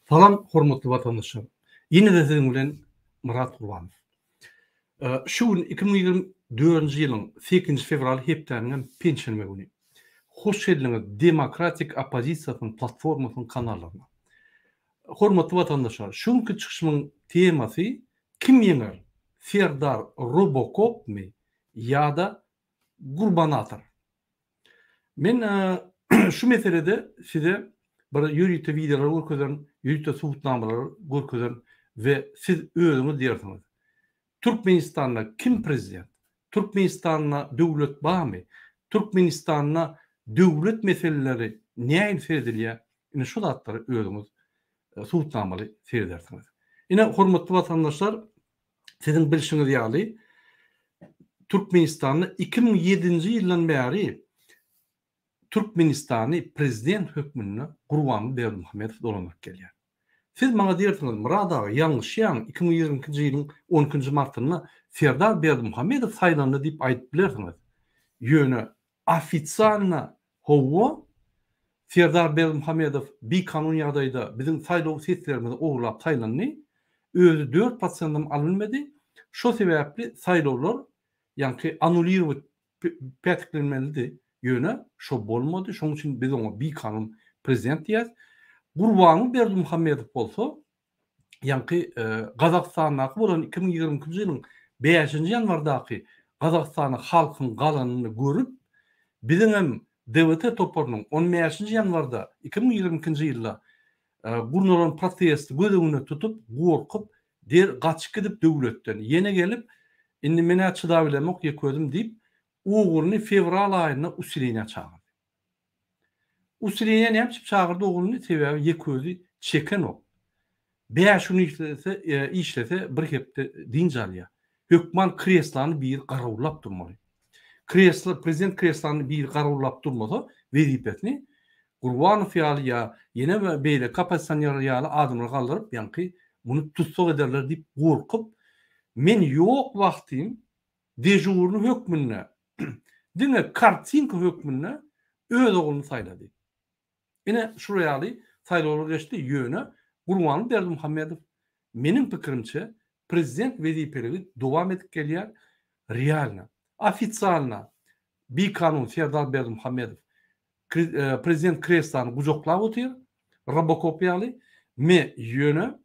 Salam hormatly watandaşlar. Ýene-de siziň bilen Myrat Gurbanow. Şu gün 2024-nji ýylyň 8-nji fewraly hepdäniň hem penşenbe güni. Hoş geldiňiz Demokratik oppozisiýasynyň platformasynyň kanallaryna. Hormatly watandaşlar, şu günki çykyşymyň temasy kim ýeňer, Serdar Robokopmy ýa-da Gurbanator? Men şu meselede size bir ýörite wideolar görkezerin, ýörite subutnamalary görkezerin we siz özüňiz diýersiňiz. Türkmenistanda kim prezident? Türkmenistanda döwlet barmy? Türkmenistanda döwlet meseleleri nähili seredilýär? Ine şu zatlary özüňiz subutnamaly seredersiňiz. Ine hormatly watandaşlar, Siziň bilşiňiz ýaly, Türkmenistanda 2007-nji ýyldan bäri Türkmenistany prezident hökmünde Gurbanguly Berdimuhamedow dolandyryp gelýär. Siz maňa diýersiňiz, Myrat aga, ýalňyşýaň, 2022-nji ýylyň on ikinji martynda Serdar Berdimuhamedow saýlandy diýip aýdyp bilersiňiz. Ýöne Ofitsialno howwa, Serdar Berdimuhamedow bikanun ýagdaýda biziň saýlaw seslerimizi ogurlap saýlandy. Özi dört prosendem alynmady. Şo sebäpli saýlawlar ýaňky anulirowat pätiklenmelidi. Ýöne şo bolmady. Şoň üçin biz oňa bikanun prezident diýýäs. Gurbanguly Berdimuhamedow bolsa ýaňky Gazagystandaky bolan 2022-nji ýylyň bäşinji ýanwardaky Gazagystanda halkyň galanyny görüp, biziňem DWT toparynyň on bäşinji ýanwarda 2022-nji ýylda gurnalan protesti göz öňünde tutup, gorkup, der gaçyp gidip döwletden, ýene gelip, indi men-ä çydabilemok ýeke özüm diýip, ogluny fewral aýynda usileniýä çagyrdy. Usileniýä näme üçin çagyrdy ogluny? Sebäbi ýeke özi çekenok. Bäş gün işlese, işlese bir hepde dynç alýar. Hökman kreslany biri garawullap durmaly. Kreslo, prezident kreslany biri garawullap durmasa, wezipesini Gurbanow ýaly ýa ýene beýleki oppozisionerler ýaly adamlar galdyryp, ýaňky muny tussag ederler diýip gorkup, men ýok wagtym dežurny hökmünde, diňe kartinka hökmünde öz ogluny saýlady. Ine, şular ýaly saýlawlar geçdi, ýöne Gurbanguly Berdimuhamedow, meniň pikirimçe, prezident wezipeligi dowam edip gelýär, realno, ofitsialno bikanun Serdar Berdimuhamedow prezident kreslany gujaklap otyr, Robokop ýaly, me ýöne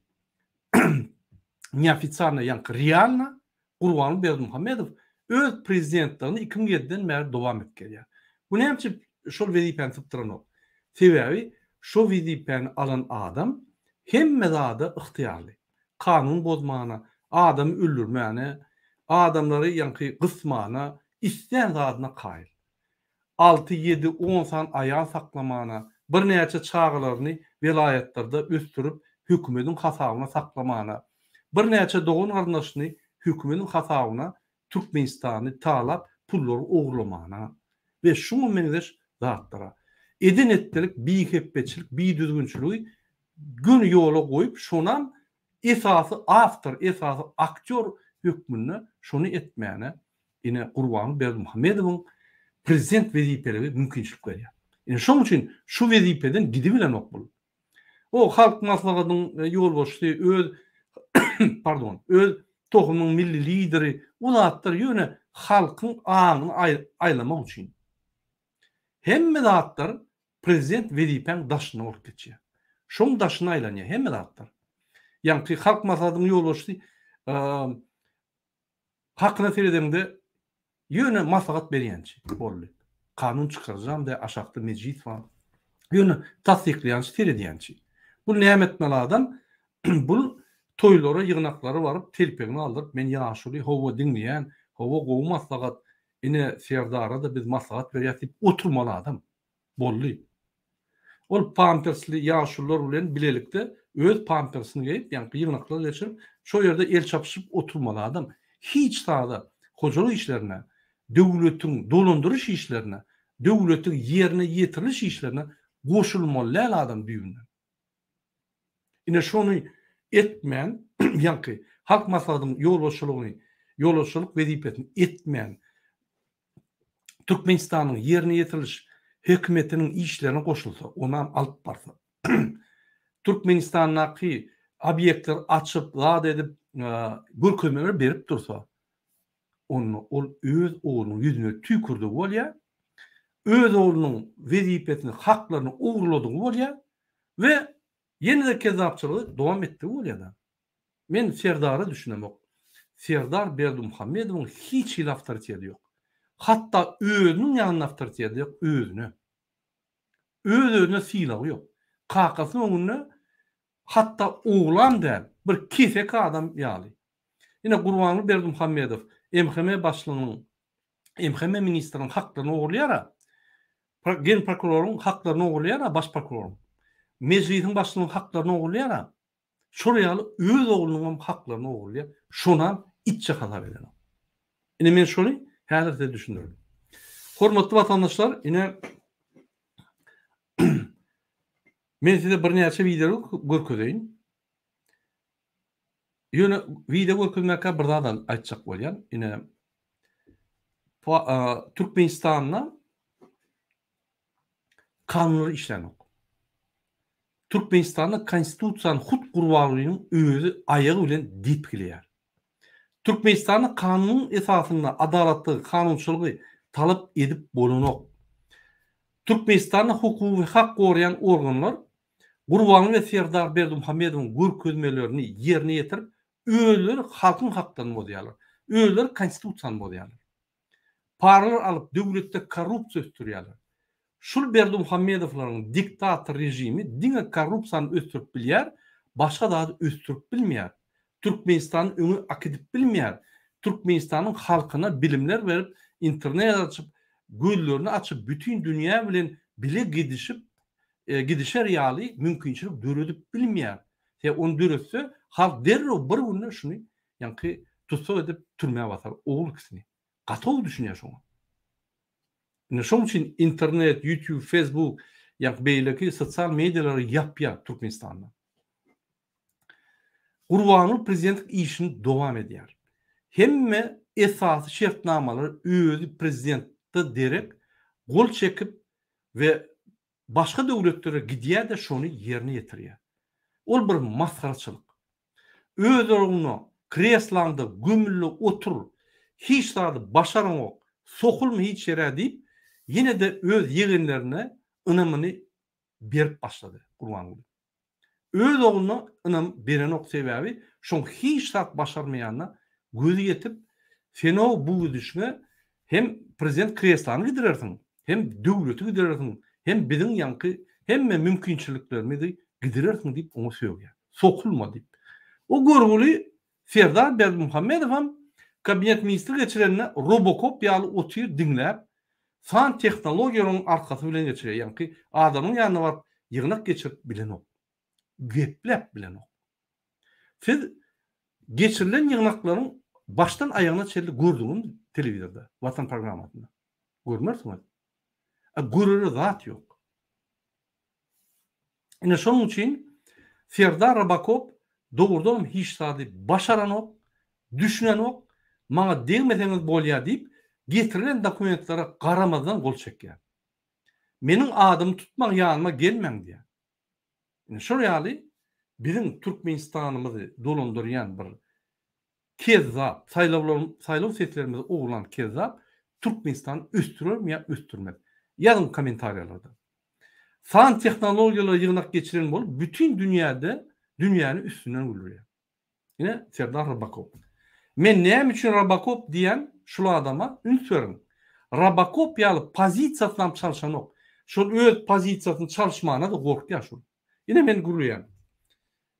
neofitsialno, ýaňky realno Gurbanguly Berdimuhamedow öz prezidentligini 2007-den bäri dowam edip gelýär. Bu näme üçin şol wezipäni sypdyranok? Sebäbi şo wezipäni alan adam hemme zada ygtyýarly. Kanun bozmana, adamy öldürmäne, adamlary ýaňky gysmana, islän zadyna kaýyl. Alty, ýedi, on sany aýal saklamana, birnäçe çagalaryny welaýatlarda ösdürip hökümediň hasabyna saklamana, birnäçe dogan-garyndaşyny hökümediň hasabyna Türkmenistany talap pullary ogurlamana we şuňa meňzeş zatlara. Eden-etdilik, bihepbeçilik, bidüzgünçiligi göni ýola goýup şonam esasy awtor, esasy aktýor hökmünde şony etmäne ine Gurbanguly Berdimuhamedowyň prezident wezipeligi mümkinçilik berýär. Ine şoň üçin şu wezipeden gidibilenok bul. O Halk Maslahatynyň ýolbaşçysy öz pardon, öz tohumynyň milli lideri o zatlar ýöne halkyň aňyny aýlamak üçin. Hemme zatlar prezident wezipäň daşynda bolup geçýär. Şoň daşyna aýlanýar hemme zatlar. Ýaňky Halk Maslahatynyň ýolbaşçysy Hakyna seredeňde ýöne maslahat berýänçi boldy. Kanun çykaryjam däl aşakda mejlis bar. Ýöne tassyklaýançy seredýänçi. Bul näme etmeli adam? Bul toýlara ýygnaklara baryp telpegini aldyryp men ýaşuly hawa diňleýän hawa gowy maslahat ine Serdara-da biz maslahat berýäs diýip oturmaly adam. Boldy. Ol pampersli ýaşulular bilen bilelikde öz pampersini geýip, ýaňky ýygnaklar geçirip, şo ýerde el çapyşyp oturmaly adam. Hiç zada, hojalyk işlerine, döwletiň dolandyryş işlerine, döwletiň ýerine ýetiriliş işlerine goşulmaly däl adam düýbünden. Ine şony etmän, ýaňky Halk Maslahatynyň ýolbaşçylygyny, ýolbaşçylyk wezipesini etmän, Türkmenistanyň ýerine ýetiriliş hökümetiniň işlerine goşulsa, onam alyp barsa. Türkmenistandaky obýektleri açyp, zat edip, görkezmeler berip dursa, onda ol öz oglunyň ýüzüne tüýkürdigi bolýar, öz oglunyň wezipesini, haklaryny ogurladygy bolýar we ýene-de kezzapçylygy dowam etdigi bolýar-da. Men Serdara düşünemok. Serdar Berdimuhamedowyň hiç hili awtoriteti ýok. Hatda özüniň ýanynda awtoriteti ýok, özüne. Öz-özüne sylagy ýok. Kakasynyň öňünde hatda oglam däl, bir keseki adam ýaly. Ine Gurbanguly Berdimuhamedow MHM başlygynyň, MHM ministriniň haklaryny ogurlaýar-a. Genprokuroryň haklaryny ogurlaýar-a, baş prokuroryň. Mejlisiň başlygynyň haklaryny ogurlaýar-a. Şol ýaly öz oglunyňam haklaryny ogurlaýar, şonam itçe hasap edenok. Ine men şony häzir size düşündirdim. Hormatly watandaşlar, ine men size birnäçe wideo görkezeýin. Ýöne wideo görkezmekkä bir zat aýtjak bolýan. Ine Türkmenistanda Kanunlar işlänok. Türkmenistanda Konstitusiýany hut Gurbangulynyň özi aýagy bilen depgileýär. Türkmenistanda kanunyň esasynda adalatlygy, kanunçylygy talap edip bolanok. Türkmenistanda hukugy we hak goraýan organlar Gurbanguly we Serdar Berdimuhamedowyň görkezmelerini ýerine ýetirip, özleri halkyň haklaryny bozýarlar. Özleri Konstitusiýany bozýarlar. Paralar alyp döwletde korrupsiýa ösdürýärler. Şul Berdimuhamedowlaryň diktator režimi diňe korrupsiýany ösdürip bilýär, başga zady ösdürip bilmeýär. Türkmenistany öňe akidip bilmeýär. Türkmenistanyň halkyna bilimler berip, internet açyp, gözlerini açyp bütin dünýä bilen bile gidişip gidişer ýaly mümkinçilik döredip bilmeýär. Sebäbi ony döretse halk derrew bir günde şuny Ýaňky tussag edip türmä basar ogul ikisini. Gaty gowy düşünýär şoňa. Indi şoň üçin internet, YouTube, Facebook, ýaňky beýleki sosial medialary ýapýar Türkmenistanda. Gurbanguly prezidentlik işini dowam edýär. Hemme esasy şertnamalary özi prezidentde derek gol çekip we Başga döwletlere gidýär-de şony ýerine ýetirýär. Ol bir masgaraçylyk. Öz ornuňda, kreslaňda gömülli otur, hiç zady başaraňok, sokulma hiç ýere diýip, ýene-de öz ýegenlerine ynamyny berip başlady Gurbanguly. Öz ogluna ynam berenok sebäbi şoň hiç zat başarmaýanyna gözi ýetip senow bu gidişiňe hem prezident kreslany gidirersiň hem döwleti gidirersiň hem biziň ýaňky hemme mümkinçiliklerimizi gidirersiň diýip oňa sögýär sokulma diýip o görgüli Serdar Berdimuhamedowam kabinet ministri geçirende robokop ýaly otyr diňläp san tehnologiýalaryň arkasy bilen geçirýär ýaňky adamyň ýanyna baryp ýygnak geçirip bilenok gepläp bilenok siz geçirilen ýygnaklaryň başdan aýagyna çenli gördüňizmi telewizorda watan programmasynda görmersiňiz a görere zat ýok. Ine şonuň üçin Serdar Robokop dogrudanam hiç zady başaranok, düşünenok, maňa degmeseňiz bolýar diýip, getirilen dokumentlere garamazdan gol çekýär. Meniň adymy tutmaň ýanyma gelmäň diýýär. Ine şol ýaly biziň Türkmenistanymyzy dolandyrýan bir Kezzap, saýlawlaryň saýlaw seslerimizi ogurlan kezzap Türkmenistany ösdürermi ýa ösdürmez? Ýazyň kommentariýalarda. San tehnologiýalara ýygnak geçiren bolup bütin dünýäde dünýäni üstünden güldürýär. Ine Serdar Robokop. Men näme üçin Robokop diýýän şul adama üns beriň. Robokop ýaly pozisiýasynam çalşanok. Şol öz pozisiýasyny çalyşmana-da gorkýar şul. Ine men gürleýän.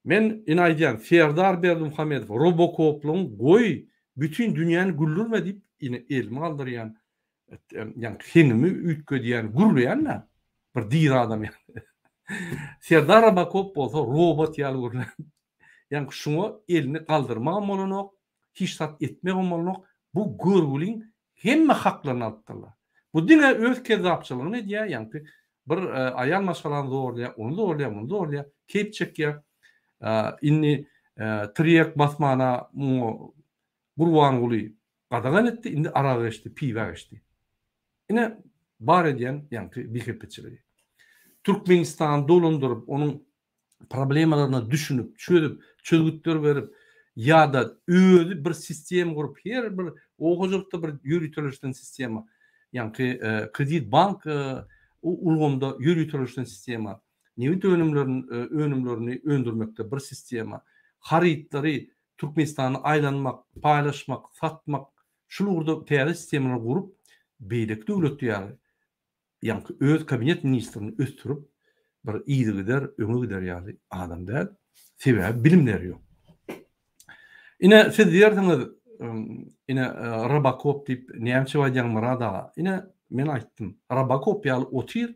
Men ine aýdýan Serdar Berdimuhamedow robokoplygyň goý bütin dünýäni güldürme diýip ine elimi galdyrýan ýaňky heňimi üýtgedýän gürleýän-dä bir diri adam ýaly. Serdar Robokop bolsa robot ýaly gürlän. Ýaňky şuňa elini galdyrmagam bolanok, hiç zat etmegem bolanok. Bu görgüliň Hemme haklaryny alypdyrlar. Bu diňe öz kezzapçylygyny edýär, ýaňky bir aýal maşgalany zorlaýar, ony zorlaýar, muny zorlaýar, keýp çekýär. Indi tirýek basmana muňa Gurbanguly gadagan etdi, indi araga geçdi, piwä geçdi. Ine bar edýän ýaňky bihepeçiligi. Türkmenistany dolandyryp, onuň. problemalaryna düşünip, çözüp, çözgütler berip ýa-da özi bir sistema gurup, her bir oba hojalykda bir ýöriteleşen sistema, ýaňky kredit bank ulgamda ýöriteleşen sistema, nebit önümlerini önümlerini öndürmekde bir sistema, harytlary Türkmenistanda aýlanmak, paýlaşmak, satmak şul ugurda täze sistemalary gurup, beýleki döwletde ýaly ýaňky öz kabinet ministrini ösdürip bir yzygider öňe gider ýaly adam däl. Sebäbi bilimleri ýok. Ine siz diýersiňiz ine Robokop diýip näme üçin aýdýaň Myrat aga? Ine men aýtdym. Robokop ýaly otyr.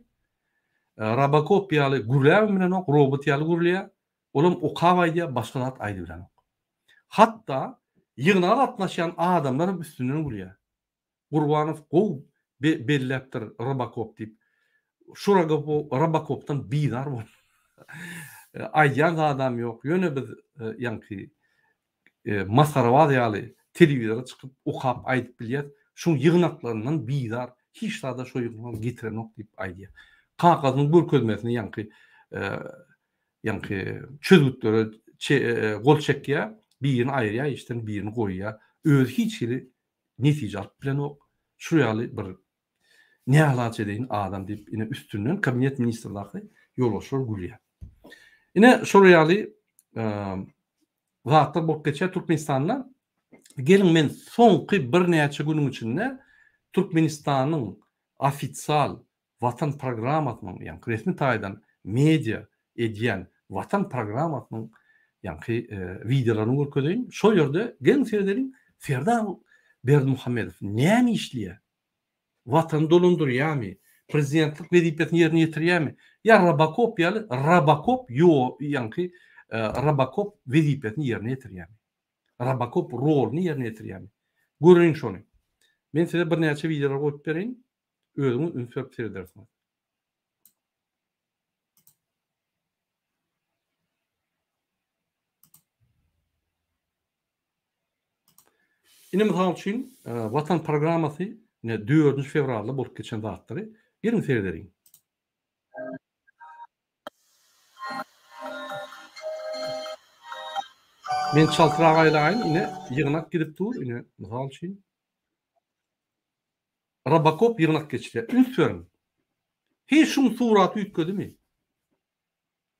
Robokop ýaly gürläbem bilenok, robot ýaly gürleýär. Olam okap aýdýar, başga zat aýdybilenok. Hatda ýygnaga gatnaşýan adamlar hem üstünden gülýär. Gurbanow gowy belläpdir Robokop diýip. Şu Robokopdan bizar bolup aýdýan zadam ýok. Ýöne biz ýaňky masgarabaz ýaly telewizora çykyp okap aýdyp bilýäs. Şuň ýygnaklaryndan bizar, hiç zada şo ýygnak getirenok diýip aýdýar. Kakasynyň görkezmesini ýaňky ýaňky çözgütlere gol çekýär, birini aýyrýar işden, birini goýýar. Özi hiç hili netije alyp bilenok. Şu ýaly bir näalaç edeýin adam diýip ine üstünden kabinet ministrdaky ýolbaşçylar gülýär. Ine şol ýaly zatlar bolup geçýär Türkmenistanda. Geliň men soňky birnäçe günüň içinde Türkmenistanyň ofisial Watan programmasynyň, ýaňky resmi taýdan media edýän Watan programmasynyň ýaňky wideolaryny görkezeýin. Şo ýerde geliň seredeliň, Serdar Berdimuhamedow näme işleýär? Watany dolandyrýarmy? Prezidentlik wezipesini ýerine ýetirýärmi? Ýa Robokop ýaly Robokop ýo ýaňky Robokop wezipesini ýerine ýetirýärmi? Robokop roluny ýerine ýetirýärmi? Göreliň şony. Men size birnäçe wideolar goýup bereýin. Özüňiz üns berip seredersiňiz. Ine mysal üçin Watan programmasy ine dördünji fewralda bolup geçen zatlary geliň seredeliň. Men çaltrak aýlaýyn ine ýygnak gidip dur ine mysal üçin. Robokop ýygnak geçirýär. Üns beriň. Hiç şuň suraty üýtgedimi?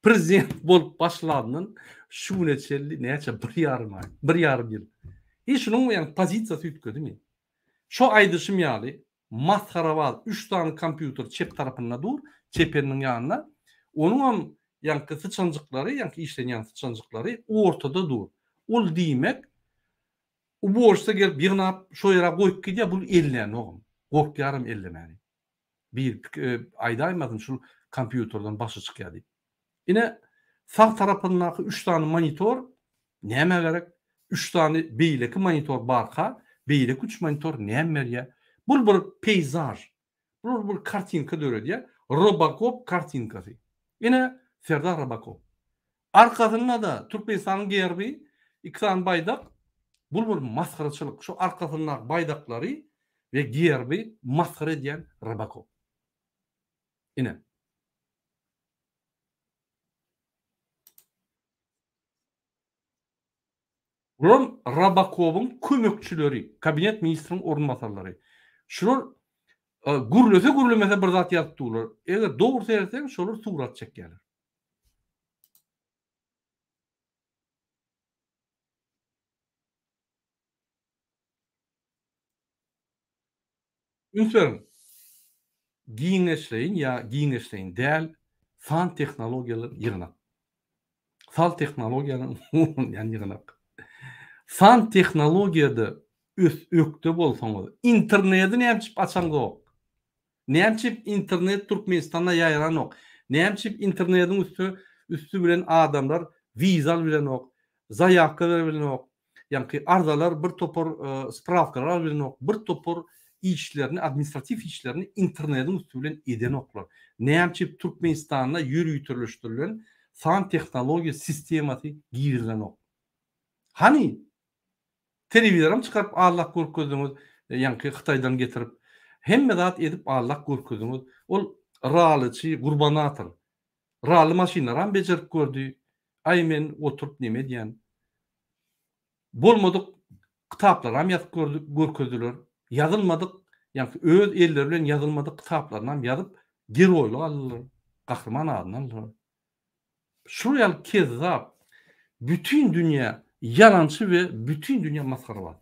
Prezident bolup başlandan şu güne çenli näçe bir ýarym aý, bir ýarym ýyl. Hiç şunuň ýaňy pozisiýasy üýtgedimi? Şo aýdyşym ýaly masgarabaz üç sany kompýuter çep tarapynda dur, çep eliniň ýanynda. Onuňam ýaňky syçanjyklary, ýaňky işlenýän syçanjyklary ortada dur. Ol diýmek Uborşsa gelip ýygnap şo ýere goýup gidýär bul ellänogam. Gorkýaram ellemäni. Bir aýdaýmasyn şul kompýuterden başy çykýar diýip. Ine sag tarapyndaky üç sany monitor nämä gerek? Üç sany beýleki monitor barka beýleki üç monitor näme berýär? Bul bir peýzaž. Bular bir kartinka döredýär. Robokop kartinkasy. Ine Serdar Robokop. Arkasynda-da Türkmenistanyň gerbi, iki sany baýdak. Bul bir masgaraçylyk. Şu arkasyndaky baýdaklary we gerbi masgara edýän Robokop. Ine. Bulam Robokowyň kömekçileri, kabinet ministriniň orunbasarlary. Şular gürlese gürlemese bir zat ýazyp durlar. Eger dogry seretseň şolar surat çekýärler. Üns beriň! Giňişleýin ýa giňişleýin däl san tehnologiýalar ýygnak. Sal tehnologiýanyň ulanylýan ýygnak. San tehnologiýada ös ökde bolsaňyz, internedi näme üçin açaňzok? Näme üçin internet Türkmenistanda ýaýranok? Näme üçin internediň üsti üsti bilen adamlar wiza alyp bilenok, zaýawka berip bilenok, ýaňky arzalar bir topar sprawkalar alyp bilenok, bir topar işlerini, administratiw işlerini internediň üsti bilen edenoklar. Näme üçin Türkmenistanda ýöriteleşdirilen san tehnologiýa sistemasy girizilenok? Hany Telewizoram çykaryp allak görkezdiňiz, ýaňky Hytaýdan getirip. Hemme zat edip allak görkezdiňiz. Ol ralyçy, gurbanator. Rally maşynlaram bejerip gördi. Aý men oturyp neme edýän. Bolmadyk kitaplaram ýazyp gördi, görkezdiler. Ýazylmadyk, ýagny öz elleri bilen ýazylmadyk kitaplarynam ýazyp geroýlyk aldylar, gahryman adyny aldylar. Şular ýaly kezzap, bütin dünýä ýalançy we bütin dünýä masgarabaz.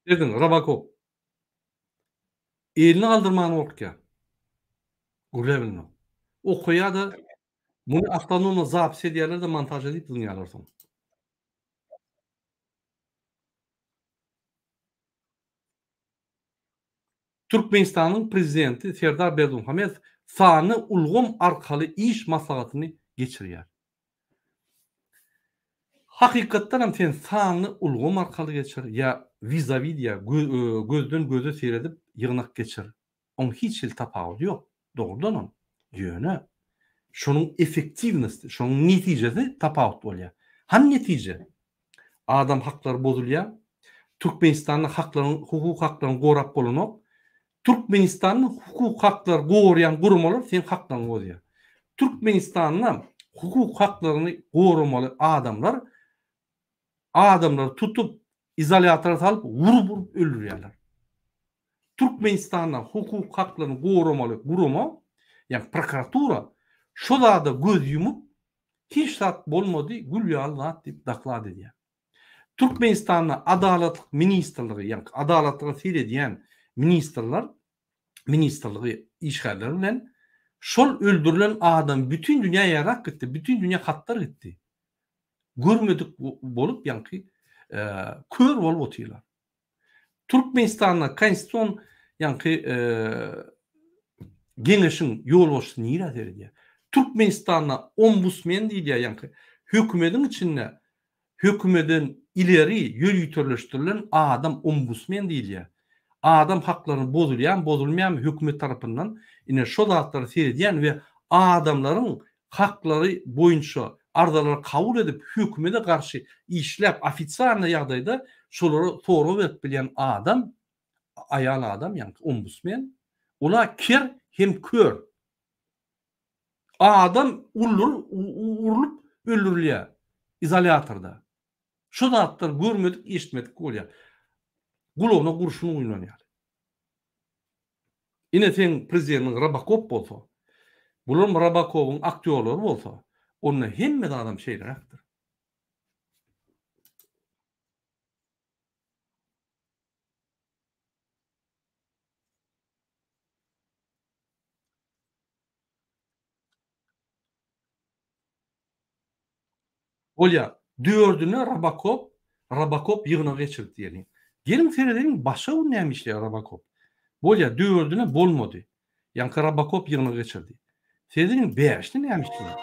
Ediň, Robocop. Elini galdyrman gorkýar. Gürläp bilenok. Okaýar-da, muny awtonomno zapis edýärler-de, montaž edip zyňýarlar soň. Türkmenistanyň Prezidenti Serdar Berdimuhamedow sanly ulgam arkaly iş maslahatyny geçirýär. Hakykatdan hem sen sanly ulgam arkaly geçir ýa wizawi diýýär, gözden göze seredip ýygnak geçir. Oň hiç hili tapawudy ýok, dogrudanam. Ýöne şonuň effektiwnosti, şonuň netijesi tapawut bolýar. Hany netije? Adam haklary bozulýar. Türkmenistanda haklaryň, hukuk haklaryny gorap bolanok. Türkmenistanda hukuk haklary goraýan guramalar seň haklaryňy bozýar. Türkmenistanda hukuk haklaryny goramaly adamlar adamlary tutup izolýatora salyp urup-urup öldürýärler. Türkmenistanda hukuk haklaryny goramaly gurama, ýagny prokuratura şo zada göz ýumup hiç zat bolmady gül ýaly zat diýip doklad edýär. Türkmenistanda Adalatlyk ministrligi, ýagny adalatlyga seredýän ministrler, ministrligi işgärleri bilen şol öldürilen adam bütin dünýä ýaýrap gitdi, bütin dünýä hatlar gitdi. Görmedik bolup, ýagny kör bolup otyrlar. Türkmenistanda konstitusion ýaňky geňeşiň ýolbaşçysy nirä seredýär? Türkmenistanda ombusmen diýilýär ýaňky hökümediň içinde hökümeden ileri ýöriteleşdirilen adam ombusmen diýilýär. Adam haklaryny bozulýarmy bozulmaýarmy hökümet tarapyndan ine şo zatlara seredýän we adamlaryň haklary boýunça arzalary kabul edip hökümede garşy işläp ofisialnyý ýagdaýda şolara sorag berip bilýän adam aýal adam ýagny ombusmen ola ker hem kör adam urlup öldürilýär izolýatorda şo zatlar görmedik eşitmedik bolýar gulagyna gurşun guýlan ýaly. Ine seň prezidentiň Robokop bolsa, bularam Robokobyň aktýorlary bolsa, onda hemme zadam şeýleräkdir. Bolýar. Dördüne Robokop, Robokop ýygnagy geçirdi diýeliň. Geliň seredeliň başga gün näme işleýär Robokop. Bolýar, dördüne bolmady. Ýaňky Robokop ýygnagy geçirdi. Seredeliň bäşine näme işleýär.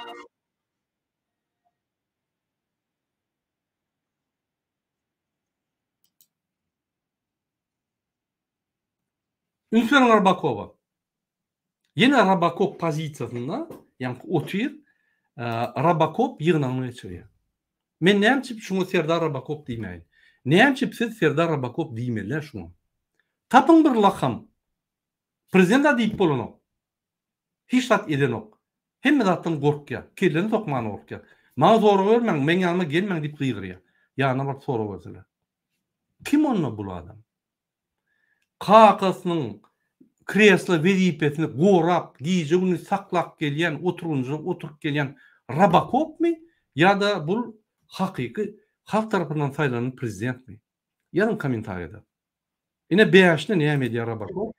Üns beriň Robokoba. Ýene Robokop pozisiýasynda, ýaňky otyr, Robokop ýygnagyny geçirýär. Men näme üçin şuňa Serdar Robokop diýmäýin? Näme üçin siz Serdar Robokop diýmeliler şuňa? Tapyň bir lakam. Prezident-a diýip bolanok. Hiç zat edenok. Hemme zatdan gorkýar. Kelleni sokmana gorkýar. Maňa sorag bermäň, meň ýanyma gelmäň diýip gygyrýar. Ýanyna baryp sorag berseler. Kim onda bul adam? Kakasynyň kreslo wezipesini gorap, gije-gündiz saklap gelýän, oturgyjyna oturyp gelýän Robokopmy ýa-da bul hakyky halk tarapyndan saýlanan prezidentmi? Ýazyň kommentariýada. Ine bäşine näme edýär Robokop?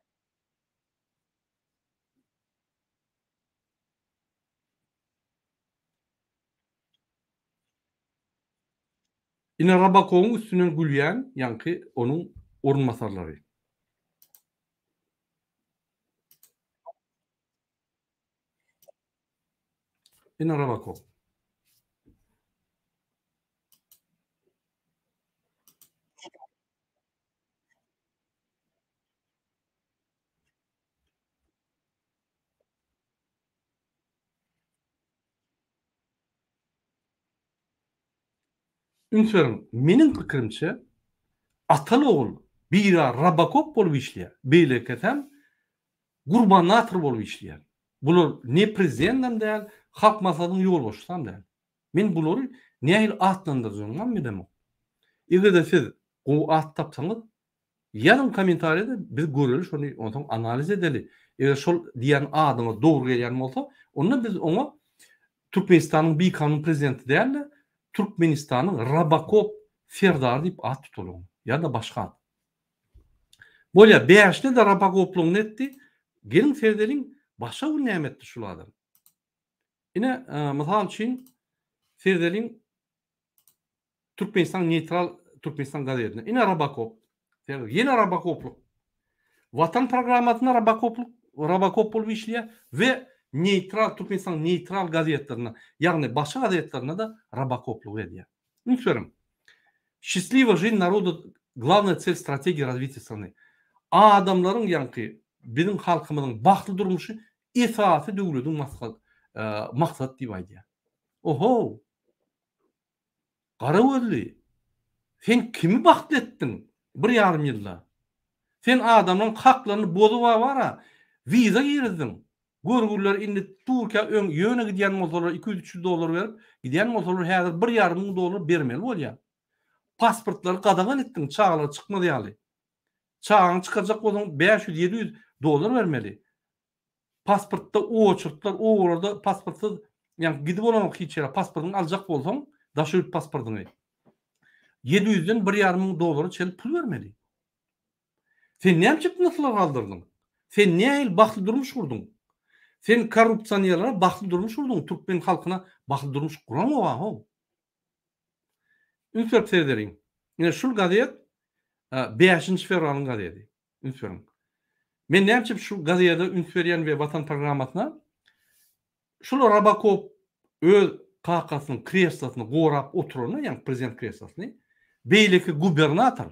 Ine Robokowyň üstünden gülýän ýaňky onuň orunbasarlary. Ine Robokow. Üns beriň, meniň pikirimçe, ataly-ogul biri robokop bolup işleýär, beýlekisem gurbanator bolup işleýär. Bular ne prezidendem däl, Halk Maslahatynyň ýolbaşçysam däl. Men bulary nähili atlandyrjagymam bilemok. Eger-de siz gowy at tapsaňyz, ýazyň kommentariýada biz göreli şony onsoň analiz edeli. Eger şol diýen adyňyz dogry gelýän bolsa, onda biz oňa Türkmenistanyň bikanun prezidenti däl-de, Türkmenistanyň Robokop serdary diýip at tutaly oňa. Ýa-da başga at. Bolýar, bäşine-de robokoplygyny etdi. Geliň seredeliň, başga gün näme etdi şul adam. Ine, mysal üçin, seredeliň Türkmenistan neýtral Türkmenistan gazetine. Ine Robokop. Ýene Robokoplyk. Watan programmasynda Robokoplyk, Robokop bolup işleýär we neýtral Türkmenistan neýtral gazetlerinde, ýagny başga gazetlerinde-de Robokoplyk edýär. Üns beriň. Şçestliwa žizn naroda glawnaýa tsel strategiýa razwitiýa strany. Adamlaryň ýaňky biziň halkymyzyň bagtly durmuşy esasy döwlediň maksady diýip aýdýar. Ohow! Gara gözli, sen kimi bagtly etdiň bir ýarym ýylda? Sen adamlaryň haklaryny bozuba bara wiza girizdiň. Görgüliler indi Türkiýä öň ýöne gidýän bolsalar 200-300 dollar berip gidýän bolsalar häzir bir ýarym müň dollar bermeli bolýar. Pasportlary gadagan etdiň çagalar çykmaz ýaly. Çagaňy çykarjak bolsaň 500-700 dollar bermeli. Pasportda oçurtlar obalarda pasportsyz ýa gidip bolanok hiç ýere pasportyňy aljak bolsaň daşary ýurt pasportyňy 700-den bir ýarym müň dollara çenli pul bermeli. Sen näme üçin nyrhlar galdyrdyň? Sen nähili bagtly durmuş gurduň? Sen korrupsionerlere bagtly durmuş gurduň, türkmen halkyna bagtly durmuş guraňok-a how. Üns berip seredeliň. Ine şul gazet bäşinji fewralyň gazeti. Üns beriň. Men näme üçin şu gazete üns berýän we Watan programmasyna? Şul Robokop öz kakasynyň kreslosyny gorap oturanda, ýagny prezident kreslosyny, beýleki gubernator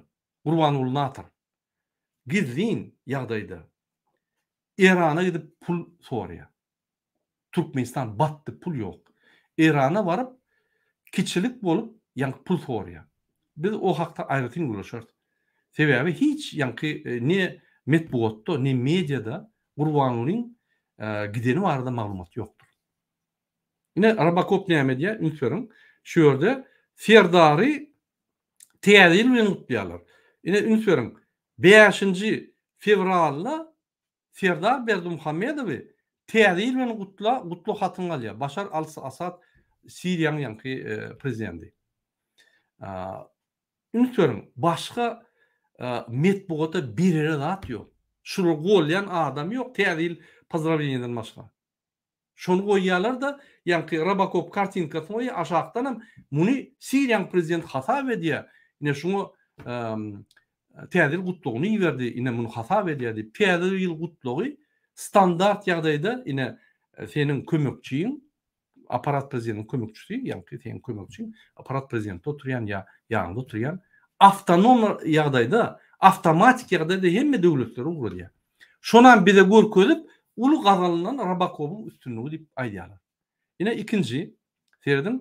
Gurbanguly Natyr gizlin ýagdaýda Erana gidip pul soraýar. Türkmenistan batdy pul ýok. Erana baryp kiçilik bolup ýaňky pul soraýar. Biz o hakda aýratyn gürleşeris. Sebäbi hiç ýaňky ne metbugatda ne mediada Gurbangulyň gideni barada maglumat ýokdur. Ine Robokop näme edýär üns beriň. Şu ýerde Serdary Täze ýyl bilen gutlaýarlar. Ine üns beriň. Bäşinji fewralda Serdar Berdimuhamedowy Täze ýyl bilen gutla, gutlag hatyny alýar. Başar al-Asad Siriýanyň ýaňky prezidenti. Üns beriň, başga metbugata berere zat ýok. Şulary golýan adam ýok Täze ýyl pozdrawleniýadan başga. Şony goýýarlar-da, ýaňky Robokop kartinkasyny goýýar, aşakdanam muny Siriýanyň prezidenti hasap edýär, ine şuňa Täze ýyl gutlagyny iberdi, ine muny hasap edýär diýip, Täze ýyl gutlagy standart ýagdaýda ine seniň kömekçiň, apparat prezidentiň kömekçisi, ýaňky seniň kömekçiň, apparat prezidentde oturýan ýa ýanyňda oturýan, awtonom ýagdaýda, awtomatik ýagdaýda hemme döwletlere ugradýar. Şonam bize görkezip, uly gazanylan Robokobyň üstünligi diýip aýdýarlar. Ine ikinji, serediň.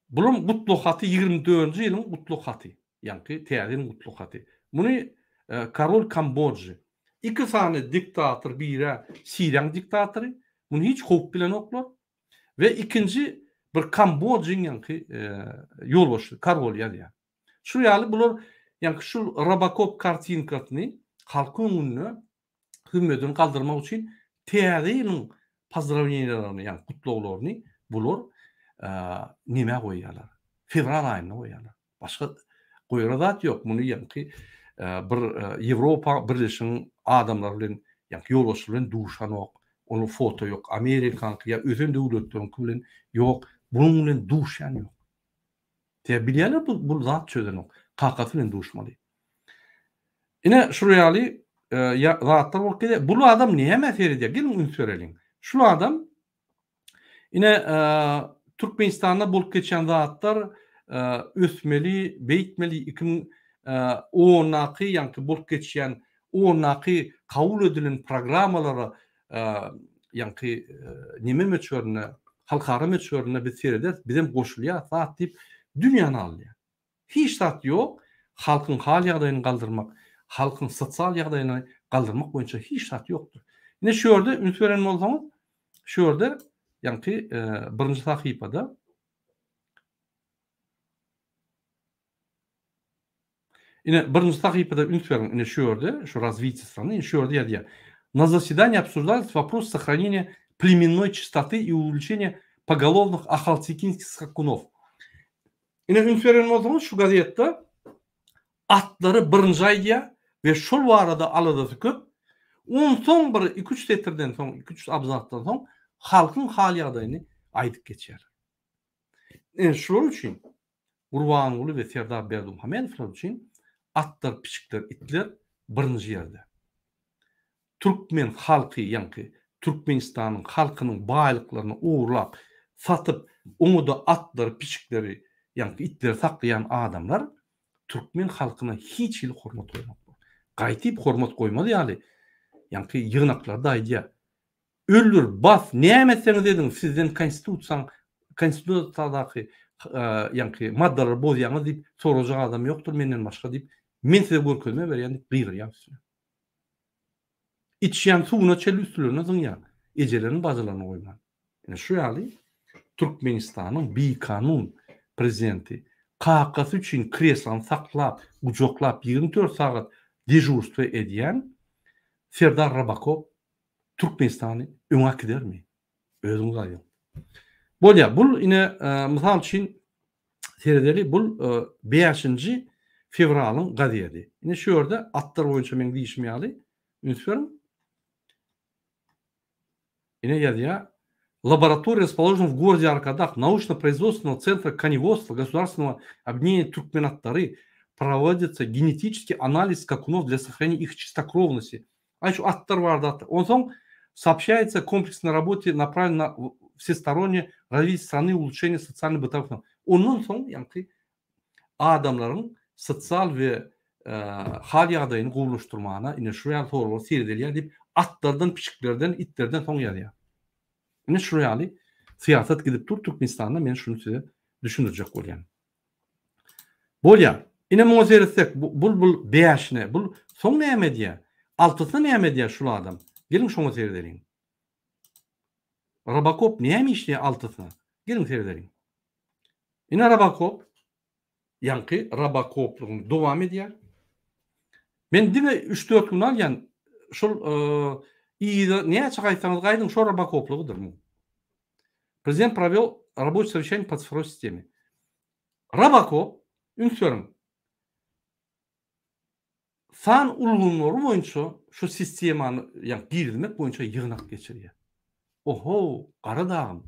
Bulam gutlag haty 24-nji ýylyň gutlag haty. Ýaňky täze ýylyň gutlag haty. Muny korol Kambodžy. Iki sany diktator birä Siriýaň diktatory. Muny hiç kowup bilenoklar. We ikinji bir Kambodžyň ýaňky ýolbaşçysy, koroly ýazýar. Şu ýaly bular ýaňky şu Robokop kartinkasyny halkyň öňünde hümmedini galdyrmak üçin täze ýylyň pozdrawleniýalaryny ýagny gutlaglaryny bular nämä goýýarlar? Fewral aýynda goýýarlar. Başga goýara zat ýok. Muny ýaňky bir Ýewropa Birleşiginiň adamlary bilen ýaňky ýolbaşçylar bilen duşanok. Onuň foto ýok. Amerikanyňky ýa ösen döwletleriňki bilen ýok. Bunuň bilen duşýan ýok. Sebäbi bilýärler bu bu zat çözenok. Kakasy bilen duşmaly. Ine şul ýaly e, zatlar bolup gelýär. Bul adam nämä seredýär? Geliň üns bereliň. Şul adam ine e, Türkmenistanda bolup geçýän zatlar e, ösmeli, beýtmeli 2010-daky ýaňky bolup geçýän ondaky kabul edilen programmalara ýaňky neme möçberinde. Halkara möçberinde biz serederis, bizem goşulýas zat diýip dünýäni alýar. Hiç zat ýok, halkyň hal ýagdaýyny galdyrmak, halkyň sosial ýagdaýyny galdyrmak boýunça hiç zat ýokdur. Ine şu ýerde üns beren bolsaňyz, şu ýerde ýaňky birinji sahypada Ine birinji sahypada üns beriň, ine şu ýerde, şu razwitiýe strany, ine şu ýerde ýazýar. Na zasedaniýi obsуждались вопрос сохранения племенной чистоты и увеличения поголовных ахалтекинских скакунов. Ine üns beren bolsaňyz şu gazetde atlary birinji aýdýar we şol barada aladasy köp. Onsoň bir iki-üç setirden soň, iki-üç abzasdan soň halkyň hal-ýagdaýyny aýdyp geçýärler. Ine şular üçin Gurbanguly we Serdar Berdimuhamedowlar üçin atlar, pişikler, itler birinji ýerde. Türkmen halky ýaňky Türkmenistanyň halkynyň baýlyklaryny ogurlap, satyp, oňa-da atlary, pişikleri, ýaňky itleri saklaýan adamlar türkmen halkyna hiç hili hormat goýmaklar. Gaýtyp hormat goýmaz ýaly ýaňky ýygnaklarda aýdýar. Öldür, bas, näme etseňiz ediň, sizden konstitusiýaň, konstitusiýadaky ýaňky maddalary bozýaňyz diýip sorajak adam ýokdur menden başga diýip, men size görkezme berýän diýip gygyrýar üstüne. Içýän suwuna çenli üstlerine zyňýar, ejelerini, bajylaryny goýman. Ine şu ýaly Türkmenistanyň bikanun prezidenti kakasy üçin kreslony saklap, gujaklap 24 sagat dežurstwo edýän Serdar Rabakop Türkmenistany öňe äkidermi? Özüňiz aýdyň. Bolýar, bul ine mysal üçin seredeli, bul bäşinji fewralyň gazedi. Ine şu ýerde atlar boýunça meň diýşim ýaly üns beriň. Ine ýazýar, Laboratoriýa rasположена в городе Аркадаг научно-производственного центра коневодства государственного объединения Türkmenatlary проводится генетический анализ скакунов для сохранения их чистокровности Aý şu atlar barada atlar. Onsoň сообщается комплексной работе направлена на всестороннее развитие страны, улучшение социально-бытовых Ondan soň ýaňky adamlaryň sosial we hal ýagdaýyny gowulaşdyrmagyna ine şu ýaly soraglar seredilýär diýip atlardan, pişiklerden, itlerden soň ýazýar. Ine şu ýaly syýasat gidip dur Türkmenistanda men şuny size düşündirjek bolýan. Bolýa. Ine muňa seretsek, bul bul bäşine, bul soň näme edýä? Altysyna näme edýä şul adam? Geliň şoňa seredeliň. Robokop näme işleýä altysyna? Geliň seredeliň. Ine Robokop ýaňky robokoplygyny dowam edýär. Men diňe üç-dört gün alýan, şol yza näçe gaýtsaňyz gaýdyň şo robokoplygydyr muň. Prezident prowel raboçiý sowещание po cyfrowoý sisteme. Robokop, üns beriň, san ulgamlary boýunça şu sistemany ýa girizmek boýunça ýygnak geçirýär. Oho, gara dagym.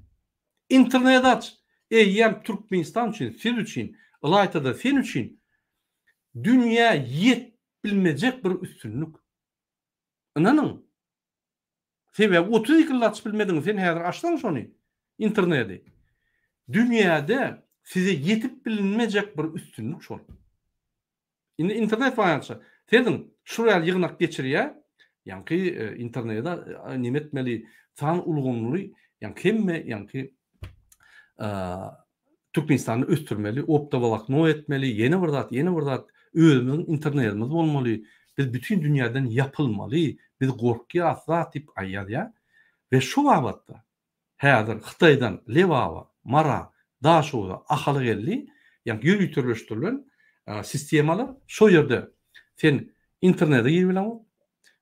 Internet aç! Eýýäm Türkmenistan üçin, siz üçin, ylaýta-da sen üçin dünýä ýet bilmejek bir üstünlik. Ynanyň. Sebäbi 32 ýyl açyp bilmediň, sen häzir açsaň şony, interneti. Dünýäde size ýetip bilinmejek bir üstünlik şol. Indi internet barýança, serediň, şul ýaly ýygnak geçirýär, ýaňky internete neme etmeli, san ulgamly, ýaňky hemme ýaňky Türkmenistany ösdürmeli, optowolokno etmeli, ýene bir zat, ýene bir zat, özümiziň internetimiz bolmaly, biz bütin dünýäden ýapylmaly, biz gorkýas zat diýip aýýazýar. We şu babatda häzir Hytaýdan Lebaba, Mara, Daşoguza, Ahala geldi, ýagny ýöriteleşdirilen sistemalar, şo ýerde sen internete girip bileňok,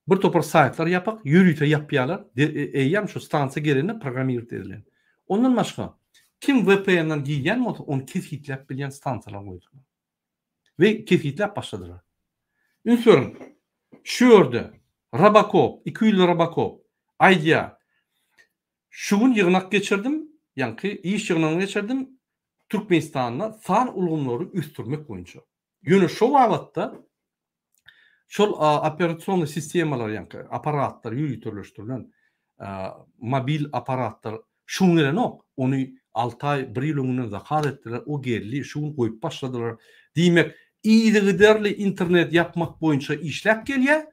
Bir topar saýtlar ýapyk, ýörite ýapýarlar. Eýýäm şu stansiýa gelende programmirowat edilen. Ondan başga, kim VPN-den girýän bolsa, ony kesgitläp bilýän stansiýalar goýdular. We kesgitläp başladylar. Üns beriň, şu ýerde Robocop, ikiýüzli Robocop aýdýar, Şu gün ýygnak geçirdim, ýaňky iş ýygnagyny geçirdim, Türkmenistanda san ulgamlary ösdürmek boýunça. Ýöne şo babatda Şol operasionnyý sistemalar ýaňky apparatlar ýöriteleşdirilen mobil apparatlar şu gün gelenok. Ony alty aý, bir ýyl öňünden zakaz etdiler, o geldi, şu gün goýup başladylar. Diýmek, yzygiderli internet ýapmak boýunça işläp gelýär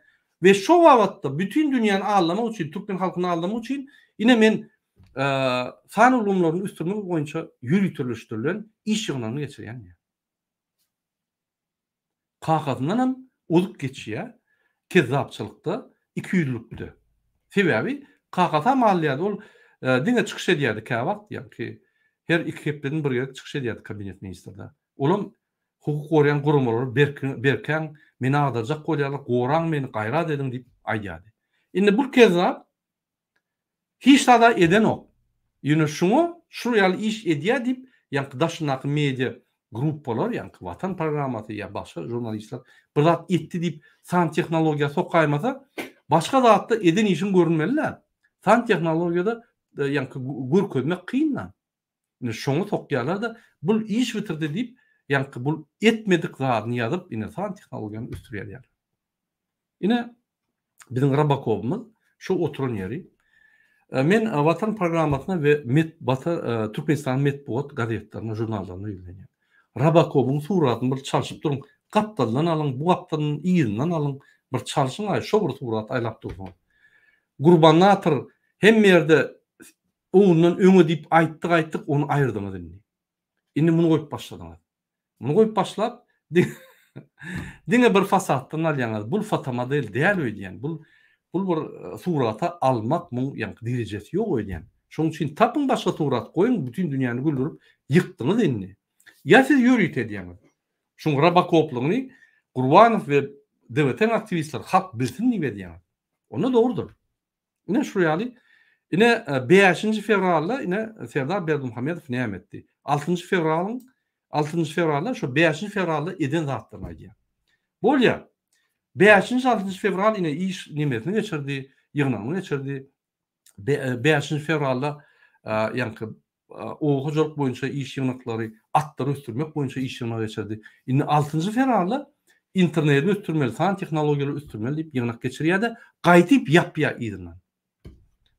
we şo babatda bütin dünýäni aldamak üçin, türkmen halkyny aldamak üçin ine men. san ulgamlaryny ösdürmek boýunça ýöriteleşdirilen iş ýygnagyny geçirýän diýýär. Kakasyndanam ozup geçýär kezzapçylykda, ikiýüzlükde. Sebäbi kakasam alýardy, ol diňe çykyş edýärdi käwagt, ýaňky her iki hepdeden bir gezek çykyş edýärdi kabinet ministrde. Olam hukuk goraýan guramalary berkäň, meni agdarjak bolýarlar, goraň meni, gaýrat ediň diýip aýdýardy. Indi bu kezzap Hiç zada edenok. Ýöne şuňa şul ýaly iş edýä diýip ýaňky daşyndaky media gruppalar ýaňky Watan programmasy ýa başga žurnalistler bir zat etdi diýip san tehnologiýa sokaýmasa başga zatda eden işiň görünmeli-dä. San tehnologiýada ýaňky görkezmek kyn-da. Ine şoňa sokýarlar-da bul iş bitirdi diýip ýaňky bul etmedik zadyny ýazyp ine san tehnologiýany ösdürýärler. Ine, biziň Robokobymyz şu oturan ýeri. Men Watan programmasyna we Metbata Türkmenistanyň metbugat gazetlerine, žurnallaryna ýüzlenýän. Robokobyň suratyny bir çalşyp duruň, gapdaldan alyň, bu gapdaldan yzyndan alyň, bir çalşyň-aý, şo bir suraty aýlap dursaňyz. Gurbanator hemme ýerde ondan öňe diýip aýtdyk-aýtdyk, ony aýyrdyňyz indi. Indi muny goýup başladyňyz. Muny goýup başlap, diňe bir fasaddan alýaňyz. Bul fotomodel däl öýdýän. Bul bul bir surata almak muň ýaňky derejesi ýok öýdýän. Şonuň üçin tapyň başga surat goýuň, bütin dünýäni güldürip ýykdyňyz indi. Ýa siz ýörite edýäňiz. Şuň robokoplygyny Gurbanow we DWT-niň aktiwistleri halk bilsin diýip edýäňiz. Onda dogrudyr. Ine şu ýaly. Ine bäşinji fewralda ine Serdar Berdimuhamedow näme etdi? Altynjy fewralyň altynjy fewralda şu bäşinji fewralda eden zatlaryny aýdýar. Bolýar. Bäşinji altynjy fewral ine iş nemesini geçirdi, ýygnagyny geçirdi. Bäşinji fewralda ýaňky oba hojalyk boýunça iş ýygnaklary, atlary ösdürmek boýunça iş ýygnagy geçirdi. Indi altynjy fewralda interneti ösdürmeli, san tehnologiýalary ösdürmeli diýip ýygnak geçirýär-de, gaýdyp ýapýar yzyndan.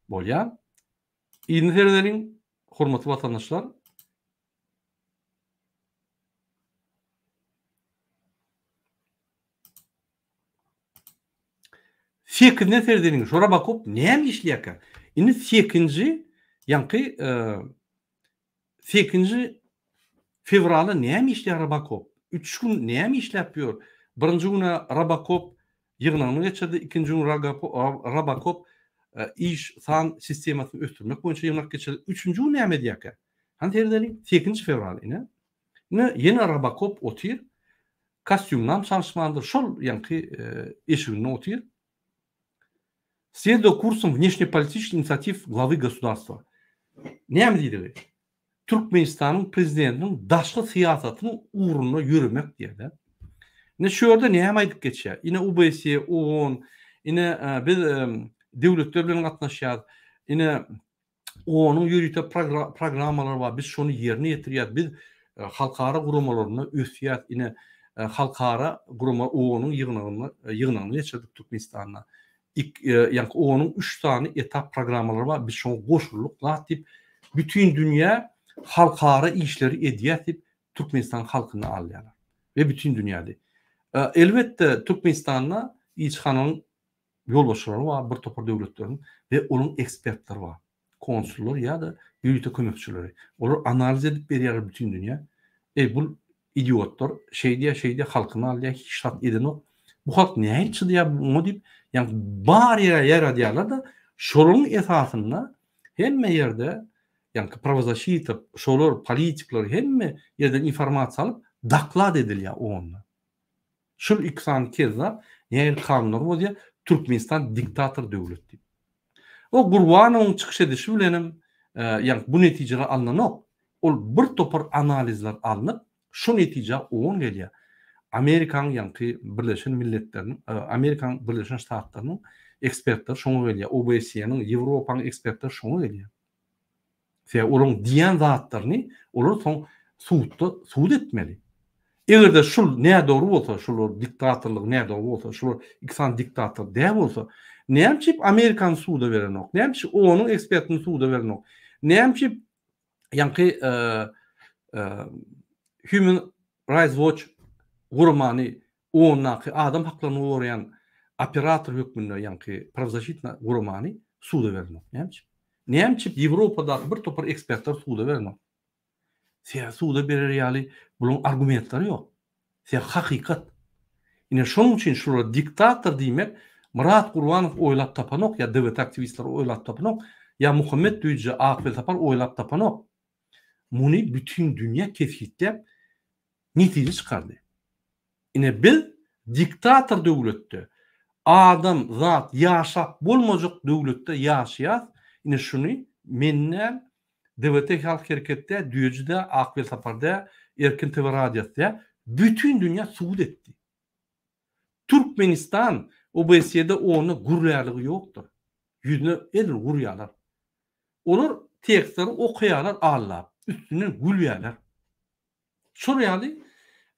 Bolýar. Yzyny seredeliň, hormatly watandaşlar. Sekizine seredeliň, şu Robocop näme işleýärkä? Indi sekinji, ýaňky sekinji fewralda näme işleýär Robocop? Üç gün näme işläp ýör? Birinji güne Robocop ýygnagyny geçirdi, ikinji gün Robocop iş san sistemasyny ösdürmek boýunça ýygnak geçirdi. Üçünji gün näme edýärkä? Hany seredeliň, sekinji fewral ine. Ine ýene Robocop otyr. Kostýumynam çalyşmandyr, şol ýaňky eşiginde otyr. Следуя курсом внешнеполитических инициатив главы государства. Näme diýdigi? Türkmenistanyň prezidentiniň daşky syýasatynyň ugrunda ýöremek diýýär-de. Ine şu ýerde näme aýdyp geçýär? Ine UBSE, OON, ine biz döwletler bilen gatnaşýarys. Ine Onuň ýörite programmalary bar, biz şony ýerine ýetirýäris, biz halkara guramalarynda ösýäris, ine, halkara gurama OON-yň ýygnagynda ýygnagyny geçirdik Türkmenistanda. Ýaňky OON-yň üç sany etap programmalary bar, biz şoňa goşuldyk zat diýip, bütin dünýä halkara işleri edýäris diýip, Türkmenistan halkyny alýarlar we bütin dünýäde. Elbetde, Türkmenistanda ilçihananyň ýolbaşçylary bar bir topar döwletleriň we onuň ekspertleri bar. Konsullar ýa-da ýörite kömekçileri. Olar analiz edip berýärler bütin dünýä. Eý bul idiotlar şeýdýär şeýdýär halkyny alýar hiç zat edenok. Bu halk nähili çydaýar muňa diýip ýagny bar ýere ýaradýarlar-da şolaryň esasynda hemme ýerde ýagny prawozasita şolar politikler hemme ýerden informasiýa alyp doklad edilýär onda. Şul iki sany kezzap nähili kanunlary bozýar, Türkmenistan diktator döwlet diýip. O Gurbanowyň çykyş edişi bilenem ýagny bu netijeler alnanok. Ol bir topar analizler alnyp şu netijä oň gelýär. Amerikanyň ýaňky Birleşen Milletleriniň Amerikanyň Birleşen Ştatlarynyň ekspertleri şoňa gelýär. OBSE-niň, Ýewropanyň ekspertleri şoňa gelýär. Sebäbi olaryň diýýän zatlaryny olar soň sudda sud etmeli. Eger-de şul nädogry bolsa, şular diktatorlyk nädogry bolsa, şular iki sany diktator däl bolsa, näme üçin Amerikany suda berenok? Näme üçin OON-yň ekspertini suda berenok? Näme üçin ýaňky Human Rights Watch guramany OON-daky adam haklaryny goraýan operator hökmünde ýaňky prawzaşitna guramany suda berenok? Näme üçin? Näme üçin Ýewropadaky bir topar ekspertler suda berenok? Sebäbi suda berer ýaly bularyň argumentleri ýok. Sebäbi hakykat. Ine şonuň üçin şulara diktator diýmek Myrat Gurbanow oýlap tapanok ýa DWT aktiwistleri oýlap tapanok ýa Muhammet Düýje Ak Welsapar oýlap tapanok. Muny bütin dünýä kesgitläp netije çykardy. Ine biz diktator döwletde adam zat ýaşap bolmajak döwletde ýaşaýas ine şuny men däl DWT halk hereketi däl Düýeji däl Ak Welsapar däl Erkin TV radiosy däl bütin dünýä subut etdi. Türkmenistan OBSE-de onda gürlärligi ýokdur. Ýüzüne edil gurýarlar. Olar tekstleri okaýarlar allap, üstünden gülýärler. Şol ýaly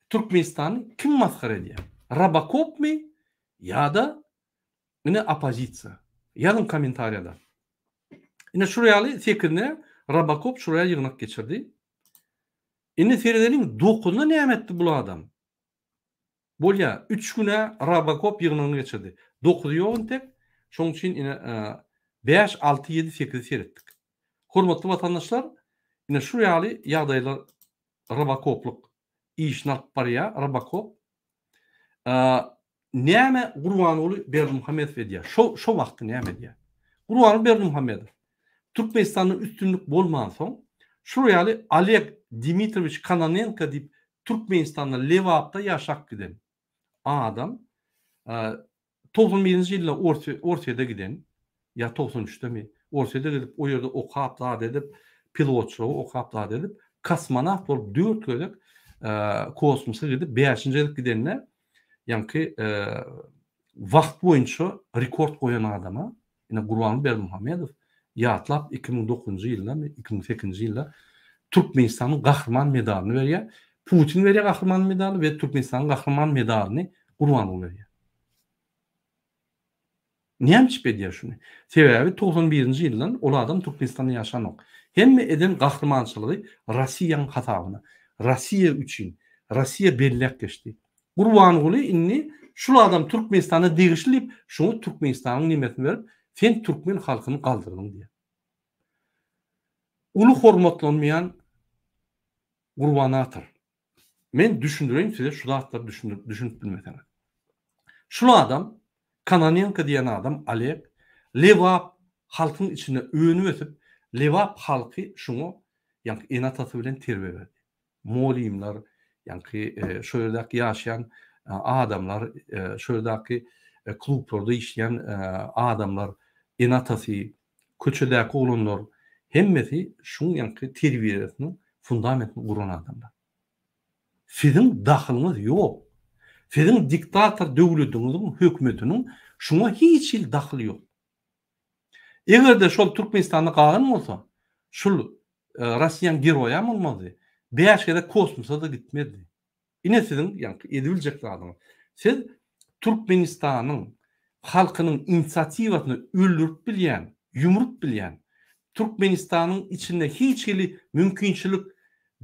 Türkmenistany kim masgara edýär? Robokopmy ýa-da ine oppozisiýa? Ýazyň kommentariýada. Ine şul ýaly sekizine Robokop şuraya ýygnak geçirdi. Indi seredeliň dokuzyna näme etdi bul adam? Bolýa, üç gün-ä Robokop ýygnagyny geçirdi. Dokuzy ýok entek. Şonuň üçin ine bäş, alty, ýedi, sekizi seretdik. Hormatly watandaşlar, ine şu ýaly ýagdaýlar Robokoplyk işini alyp barýar Robokop. Näme Gurbanguly Berdimuhamedow edýär? Şo şo wagtda näme edýär? Gurbanguly Berdimuhamedow Türkmenistanda üstünlik bolmansoň, şular ýaly Oleg Dimitrowiç Kononenko diýip Türkmenistanda Lebapda ýaşap giden adam 91-nji ýylda Orsýede giden ýa 93-demi Orsýede gidip o ýerde okap zat edip pilotçylygy okap zat edip kosmonawt bolup 4 gezek kosmosa gidip 5-nji gezek gidende ýaňky wagt boýunça rekord goýan adama Ine Gurbanguly Berdimuhamedow ýatlap 2009-njy ýyldamy, 2008-nji ýylda Türkmenistanyň Gahryman medalyny berýär. Putin berýär Gahryman medaly we Türkmenistanyň Gahryman medalyny Gurbanguly berýär. Näme üçin edýär şuny? Sebäbi 91-nji ýyldan ol adam Türkmenistanda ýaşanok. Hemme eden gahrymançylygy Rossiýanyň hasabyna. Rossiýa üçin. Rossiýa belläp geçdi. Gurbanguly indi şul adam Türkmenistana degişli diýip şuňa Türkmenistanyň nemesini berip sen türkmen halkyny galdyrdyň diýýär. Uly hormatlanmaýan Gurbanator. Men düşündireýin size şu zatlary düşünip bilmeseňiz. Şul adam Kononenko diýen adam Oleg Lebap halkyň içinde önüp ösüp Lebap halky şuňa ýaňky ene-atasy bilen terbiýe berdi. Mugallymlar, ýaňky şo ýerdäki ýaşaýan adamlar, şo ýerdäki klublarda işleýän adamlar, ene-atasy, köçedäki oglanlar, hemmesi şuň ýaňky terbiýesiniň fundamentini guran adamlar. Siziň dahylyňyz ýok. Siziň diktator döwletiňiziň hökümetiniň şuňa hiç hili dahyly ýok. Eger-de şol Türkmenistanda galan bolsa, şul Rossiýanyň geroýam bolmazdy. Bäş gezek kosmosa-da gitmezdi. Ine siziň ýaňky edibiljek zadyňyz. Siz Türkmenistanyň halkynyň inisiatiwasyny öldürip bilýän, ýumrup bilýän, Türkmenistanyň içinde hiç hili mümkinçilik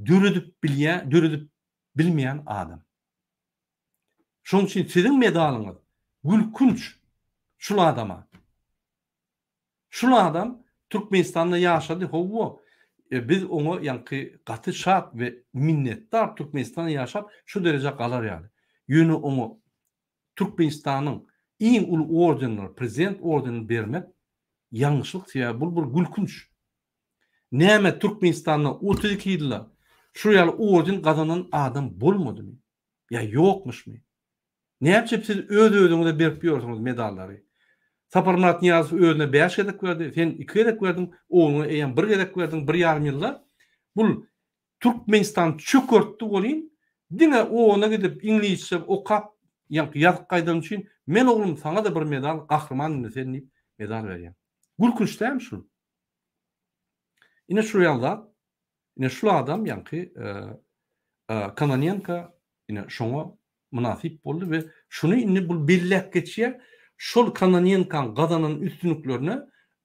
döredip bilýän, döredip bilmeýän adam. Şonuň üçin siziň medalyňyz gülkünç şul adama. Şul adam Türkmenistanda ýaşady howwa biz oňa ýaňky gaty şat we minnetdar Türkmenistanda ýaşap şu derejä galar ýaly. Ýöne oňa Türkmenistanyň iň uly ordenleri prezident ordenini bermek ýalňyşlyk sebäbi bul bir gülkünç. Näme Türkmenistanda 32 ýylda şu ýaly orden gazanan adam bolmadymy? Ýa ýokmuşmy? Näme siz öz-özüňize berip ýörsüňiz medallary? Saparmyrat Nyýazow özüne bäş gezek berdi, sen iki gezek berdiň, ogluňa eýýäm bir gezek berdiň, bir ýarym ýylda. Bul Türkmenistany çökertdi welin, diňe ona gidip iňlisçe okap, ýaňky ýazyp gaýdany üçin, men oglum saňa-da bir medal, gahryman indi sen diýip medal berýän. Gülkünç dälmi şul? Ine şul ýaly zat. Ine şul adam ýaňky Kononenko ine şoňa mynasyp boldy we şuny indi bul belläp geçýär, şol Kononenkoň gazanan üstünliklerine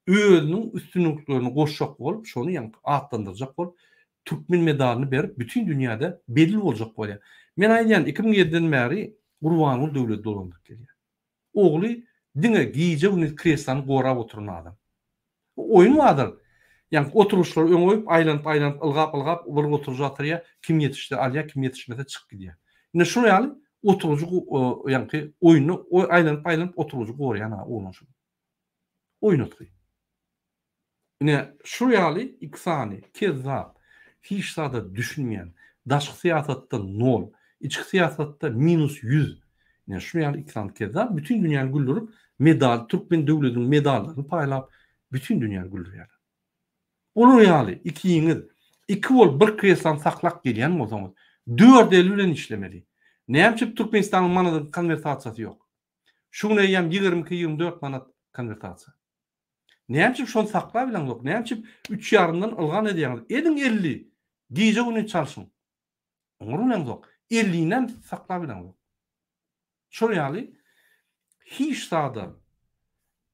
özüniň üstünliklerini goşjak bolup, şony ýaňky atlandyrjak bolup, türkmen medalyny berip, bütin dünýäde belli boljak bolýar. Men aýdýan, 2007-den bäri Gurbanguly döwleti dolandyryp gelýär. Ogly diňe gije-gündiz kreslony gorap oturan adam. Oýun bardyr. Ýaňky oturyşlary öňe goýup, aýlanyp-aýlanyp, ylgap-ylgap bir oturyjy atyrýar, kim ýetişse alýar, kim ýetişmese çykyp gidýär. Ine şular ýaly oturyjy ýaňky oýunda aýlanyp-aýlanyp oturyjy goraýan oglan şu. Oýnatgy. Ine şu ýaly iki sany kezzap, hiç zada düşünmeýän, daşky syýasatda nol, içki syýasatda minus ýüz. Ine şu ýaly iki sany kezzap bütin dünýäni güldürip, medal, türkmen döwletiniň medallaryny paýlap, bütin dünýäni güldürýärler. Olar ýaly ikiňiz iki bolup bir kreslany saklap gelýän bolsaňyz, dört el bilen işlemeli. Näme üçin Türkmenistanyň manadyň konwertasiýasy ýok? Şu gün eýýäm 22, 24 manat konwertasiýa. Näme üçin şony saklap bileňzok? Näme üçin üç ýarymdan ylgan edýäňiz? Ediň 50. Gije gündiz çalşyň. Oňar bileňzok. 50-nem saklap bileňzok. Şol ýaly hiç zada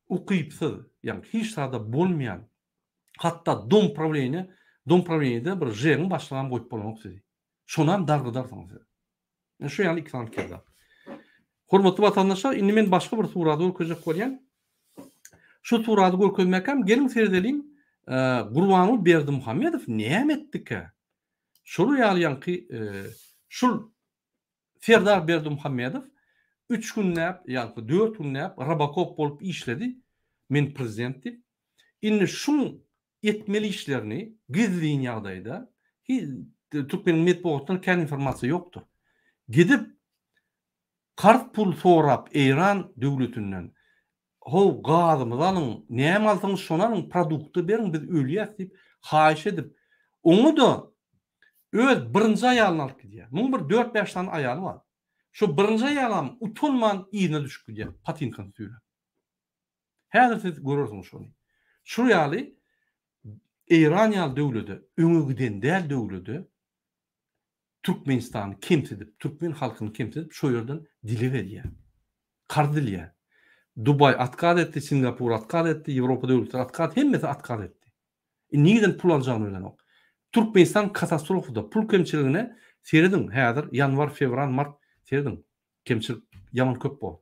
ukypsyz, ýagny hiç zada bolmaýan, hatda dom prawleniýe, dom prawleniýede bir ŽEG-iň başlygam goýup bolanok sizi. Şonam dargydarsyňyz siz. Ine şu ýaly iki sany kezzap. Hormatly watandaşlar, indi men başga bir suraty görkezjek bolýan. Şu suraty görkezmäkäm geliň seredeliň, Gurbanguly Berdimuhamedow näme etdikä? Şol ýaly ýaňky şul Serdar Berdimuhamedow üç günläp, ýaňky dört günläp robokop bolup işledi, men prezident diýip. Indi şuň etmeli işlerini gizlin ýagdaýda, türkmeniň metbugatynda kän informasiýa ýokdur. Gidip karz pul sorap Eýran döwletinden, how gazymyzy alyň, näme alsaňyz şony alyň, produkty beriň biz ölýäs diýip haýyş edip, oňa-da öz birinji aýalyny alyp gidýär. Muň bir dört-bäş sany aýaly bar. Şo birinji aýalam utanman yzyna düşüp gidýär, patinkasyny süýräp. Häzir siz görersiňiz şony. Şu ýaly Eýran ýaly döwlede, öňe giden däl döwlede Türkmenistany kemsidip, türkmen halkyny kemsidip şo ýerden dileg edýär. Karz dilýär. Dubaý otkaz etdi, Singapur otkaz etdi, Ýewropa döwletleri otkaz, hemmesi otkaz etdi. Indi nireden pul aljagyny bilenok. Türkmenistan katastrofada, pul kemçiligine serediň häzir ýanwar, fewral, mart serediň. Kemçilik ýaman köp bor.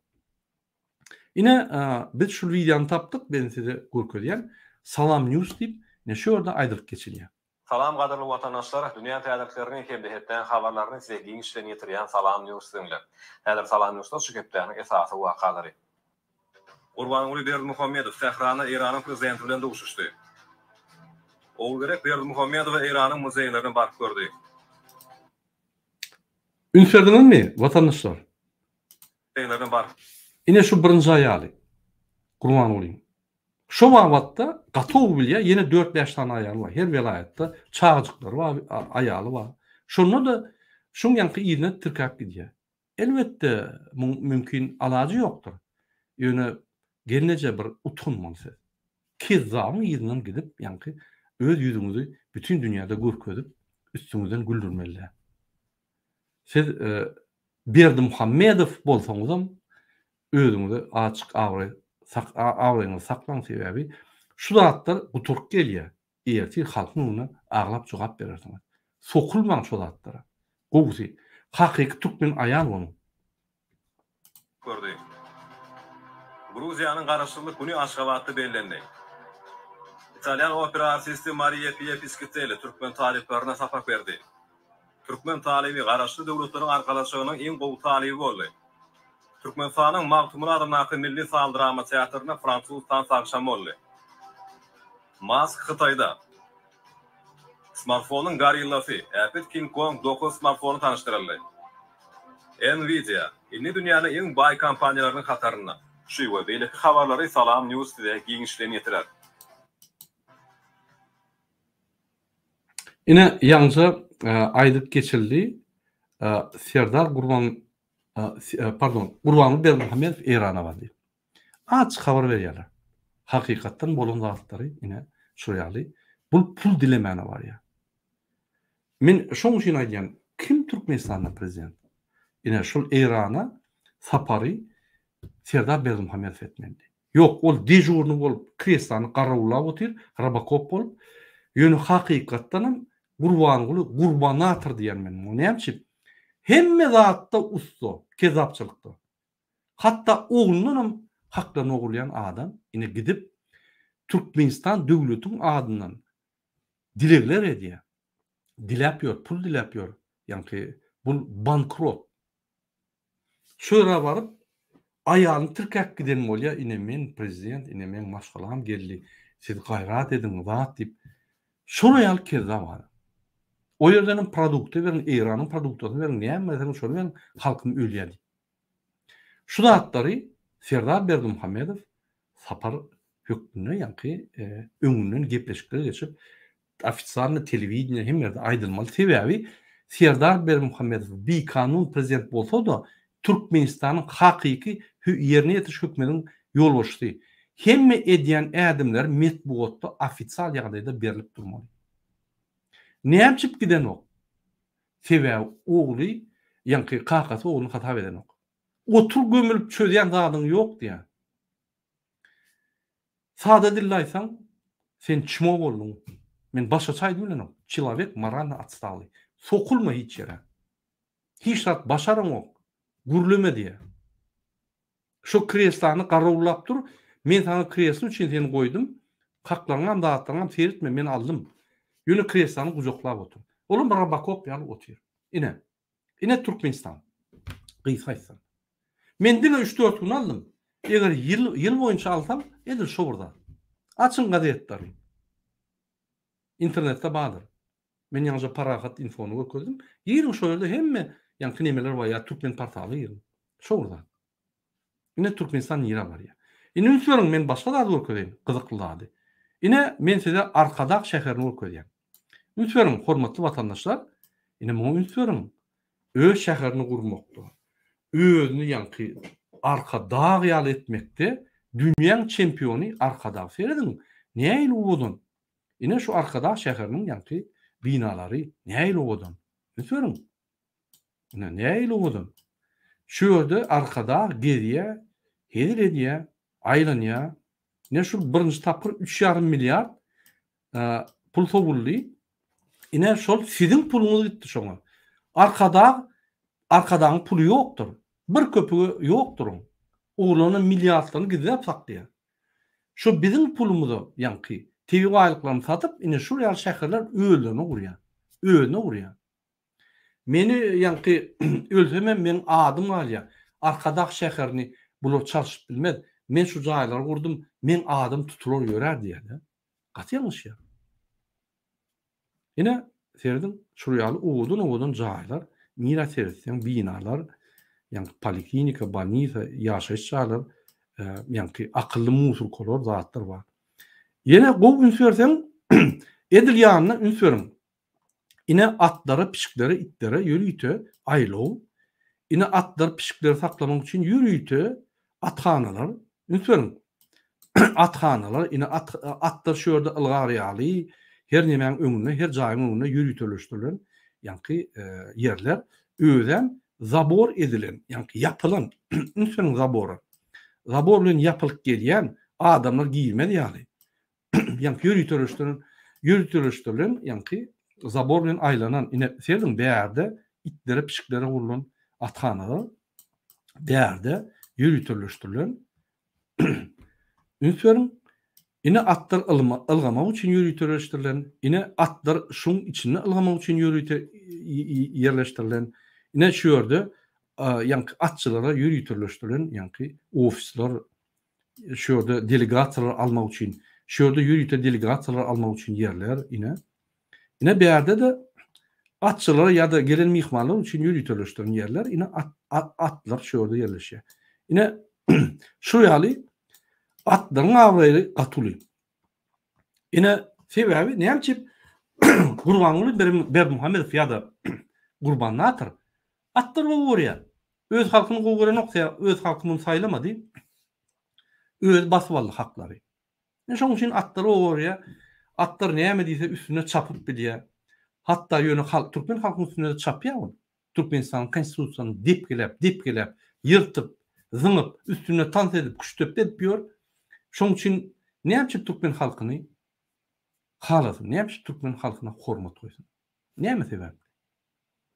Ine, biz şul wideony tapdyk, men size görkezýän. Salam News diýip, ine şu ýerde aýdylyp geçilýär. Salam gadyrly watandaşlar! Dünýä täzeliklerini hem-de hepdäniň habarlaryny size giňişleýin ýetirýän Salam News siziň bilen. Häzir Salam Newsda şu hepdäniň esasy wakalary. Gurbanguly Berdimuhamedow Tähranda Eýranyň prezidenti bilen duşuşdy. Ogulgerek Berdimuhamedowa Eýranyň muzeýlerine baryp gördi. Üns berdiňizmi, watandaşlar? Muzeýlerine baryp. Ine şu birinji aýaly Gurbangulyň. Şo babatda gaty gowy bilýär, ýene dört-bäş sany aýaly bar, her welaýatda çagajyklary bar, aýaly bar. Şonda-da şuň ýaňky yzyna tirkäp gidýär. Elbetde, muň mümkin alajy ýokdur. Ýöne gelneje bir utanmaly siz. Kezzabyň yzyndan gidip, ýaňky öz ýüzüňizi bütin dünýäde görkezip, üstüňizden güldürmeli däl. Siz Berdimuhamedow bolsaňyzam özüňize azjyk abraý abraýyňyzy saklaň sebäbi şu zatlar gutaryp gelýär ertir halkyň öňünde aglap jogap berersiňiz. Sokulmaň şo zatlara. Gowusy hakyky türkmen aýal boluň. Gördi. Gruziýanyň Garaşsyzlyk güni Aşgabatda bellendi. Italýan opera artisti Mariýa Pia Piskitelli türkmen talyplaryna sapak berdi. Türkmen talyby Garaşsyz Döwletleriň Arkalaşygynyň iň gowy talyby boldy. Türkmenistanyň Magtymguly adyndaky milli saz-drama teatrynda fransuz tans agşamy boldy. Mask Hytaýda. Smartfonyň gorillasy, äpet King Kong dokuz smartfony tanyşdyryldy. Nvidia, indi dünýäniň iň baý kompaniýalarynyň hatarynda. Şu we beýleki habarlary Salam News size giňişleýin ýetirer. Ine, ýaňja aýdyp geçildi, Serdar Gurban, pardon, Gurbanguly Berdimuhamedow Eýrana bardy. Açyk habar berýärler. Hakykatdan bolan zatlary ine şul ýaly. Bul pul dilemäne barýar. Men şoň üçin aýdýan, kim Türkmenistanda prezident? Ine şul Eýrana sapary Serdar Berdimuhamedow etmelidi. Ýok, ol dežurny bolup kreslany garawullap otyr, robokop bolup. Ýöne hakykatdanam Gurbanguly gurbanator diýýän men muňa. Näme üçin? Hemme zatda ussa, kezzapçylykda. Hatda oglundanam haklaryny ogurlaýan adam ine gidip Türkmenistan döwletiň adyndan. Dilegler edýär. Diläp ýör, pul diläp ýör. Ýaňky bul bankrot. Şu ýere baryp, aýalyny tirkäp giden bolýar, ine men prezident, ine meň maşgalam geldi, siz gaýrat ediň, zat diýip. Şolar ýaly kezzap adam. O ýerdenem produkta beriň, Eýranyň produktasyny beriň, näme berseňiz şony beriň, halkym ölýär diýip. Şu zatlary Serdar Berdimuhamedow sapar hökmünde ýaňky öňünden gepleşikler geçip, ofisialny telewideniýe hemme ýerde aýdylmaly. Sebäbi Serdar Berdimuhamedow bikanun prezident bolsa-da, Türkmenistanyň hakyky ýerine ýetiriş hökümediniň ýolbaşçysy. Hemme edýän ädimleri metbugatda ofisial ýagdaýda berlip durmaly. Nämçip gidenok? Sebäbi ogly, ýaňky kakasy ogluny hasap edenok. Otur gömülip çözýän zadyň ýok diýýär. Sada dilde aýtsaň, sen çmo bolduň. Men başgaça aýdyp bilenok. Çelowek moralno otstalyý. Sokulma hiç ýere. Hiç zat başaraňok. Gürleme diýýär. Şo kreslany garawullap dur, men saňa kreslo üçin seni goýdum, haklaryňam zatlaryňam seretme, men aldym. Ýöne kreslany gujaklap otur. Olam robokop ýaly otyr. Ine. Ine Türkmenistan. Gysga aýtsam. Men diňe üç-dört gün aldym. Eger ýyl, ýyl boýunça alsam, edil şo bir zat. Açyň gazetleri. Internetde bardyr. Men ýaňyja Parahat infony görkezdim. Giriň şo ýerde hemme ýaňky nemeler bar ýa Türkmen portala giriň. Şo bir zat. Ine Türkmenistan nirä barýar. Indi üns beriň men başga zady görkezeýin, gyzykly zady. Ine men size Arkadag şäherini görkezýän. Üns beriň hormatly watandaşlar, ine muňa üns beriň. Öz şäherini gurmakda, özüni ýaňky Arkadag ýaly etmekde dünýäň çempiony Arkadag. Serediň, nähili owadan. Ine şu Arkadag şäheriniň ýaňky binalary nähili owadan. Üns beriň. Ine nähili owadan. Şu ýerde Arkadag gezýär, hezil edýär, aýlanýar. Ine şu birinji tapgyr üç ýarym milliard pul sowuldy. Ine şol siziň puluňyz gitdi şoňa. Arkadag Arkadagyň puly ýokdur. Bir köpügi ýokdur oň. Oglanam milliardlaryny gizläp saklaýar. Şo biziň pulumyza ýaňky tebigy baýlyklarymyzy satyp ine şul ýaly şäherler özlerine gurýar. Özüne gurýar. Meni ýaňky ölsemem meň adym galýar. Arkadag şäherini bular çalşyp bilmez. Men şu jaýlary gurdum, meň adym tutular ýörär diýýär-de. Gaty ýalňyşýar. Ine, serediň, şul ýaly owadan-owadan jaýlar, nirä seretseň binalar, ýaňky poliklinika, bolnisa, ýaşaýyş jaýlar, ýaňky akylly musurkalar, zatlar bar. Ýene gowy üns berseň, edil ýanyna üns beriň. Ine atlara, pişiklere, itlere ýörite aýlaw, ine atlar, pişikleri saklamak üçin ýörite athanalar. Üns beriň. Athanalar, ine at, atlar şu ýerde ylgar ýaly, her nemäň öňünde, her jaýyň öňünde ýöriteleşdirilen ýaňky ýerler. Özem zabor edilen, ýaňky ýapylan, üns beriň zabora. Zabor bilen ýapylyp gelýän adamlar girmez ýaly. Ýaňky ýöriteleşdirilen, ýöriteleşdirilen ýaňky zabor bilen aýlanan, ine serediň bärde itlere, pişiklere gurlan athanalar, bärde ýöriteleşdirilen üns beriň, ine atlar ylma, ylgamak üçin ýöriteleşdirilen, ine atlar şuň içinde ylgamak üçin ýörite ýerleşdirilen, ine şu ýerde ýaňky atçylara ýöriteleşdirilen ýaňky ofisler, şu ýerde delegasiýalar almak üçin, şu ýerde ýörite delegasiýalar almak üçin ýerler, ine. Ine bärde-de atçylara ýa-da gelen myhmanlar üçin ýöriteleşdirilen ýerler, ine at, at, atlar şu ýerde ýerleşýär. Ine şu ýaly atlaryň abraýy gaty uly. Ine sebäbi näme üçin Gurbanguly Berdimuhamedow ýa-da Gurbannator atlary gowy görýär. Öz halkyny gowy görenok, öz halky muny saýlamady. Özi basyp aldy haklary. Ine şonuň üçin atlary gowy görýär. Atlar näme diýse üstüne çapyp bilýär. Hatda ýöne halk türkmen halkynyň üstünde-de çapýar ol. Türkmenistanyň konstitusiýasyny depgiläp, depgiläp, ýyrtyp, zyňyp, üstünde tans edip, küştdepdi edip ýör. Şonuň üçin näme üçin türkmen halkyny halasyn, näme üçin türkmen halkyna hormat goýsun? Näme sebäpli?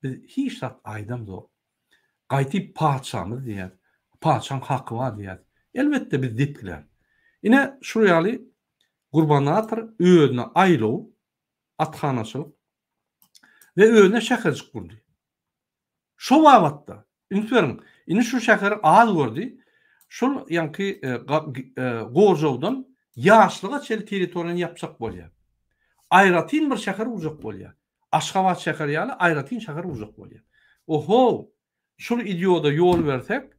Biz hiç zat aýdamzok. Gaýtyp patyşamyz diýýäs. Patyşaň haky bar diýýäs. Elbetde biz depgiläris. Ine şu ýaly Gurbanator özüne aýlaw. Athanaçylyk. We özüne şäherjik gurdy. Şo babatda, üns beriň, indi şu şäheri az gördi, şol ýaňky gorjawdan ýaşlyga çenli territoriýany ýapjak bolýar. Aýratyn bir şäher gurjak bolýar. Aşgabat şäheri ýaly aýratyn şäher gurjak bolýar. Ohow, şul idioda ýol bersek,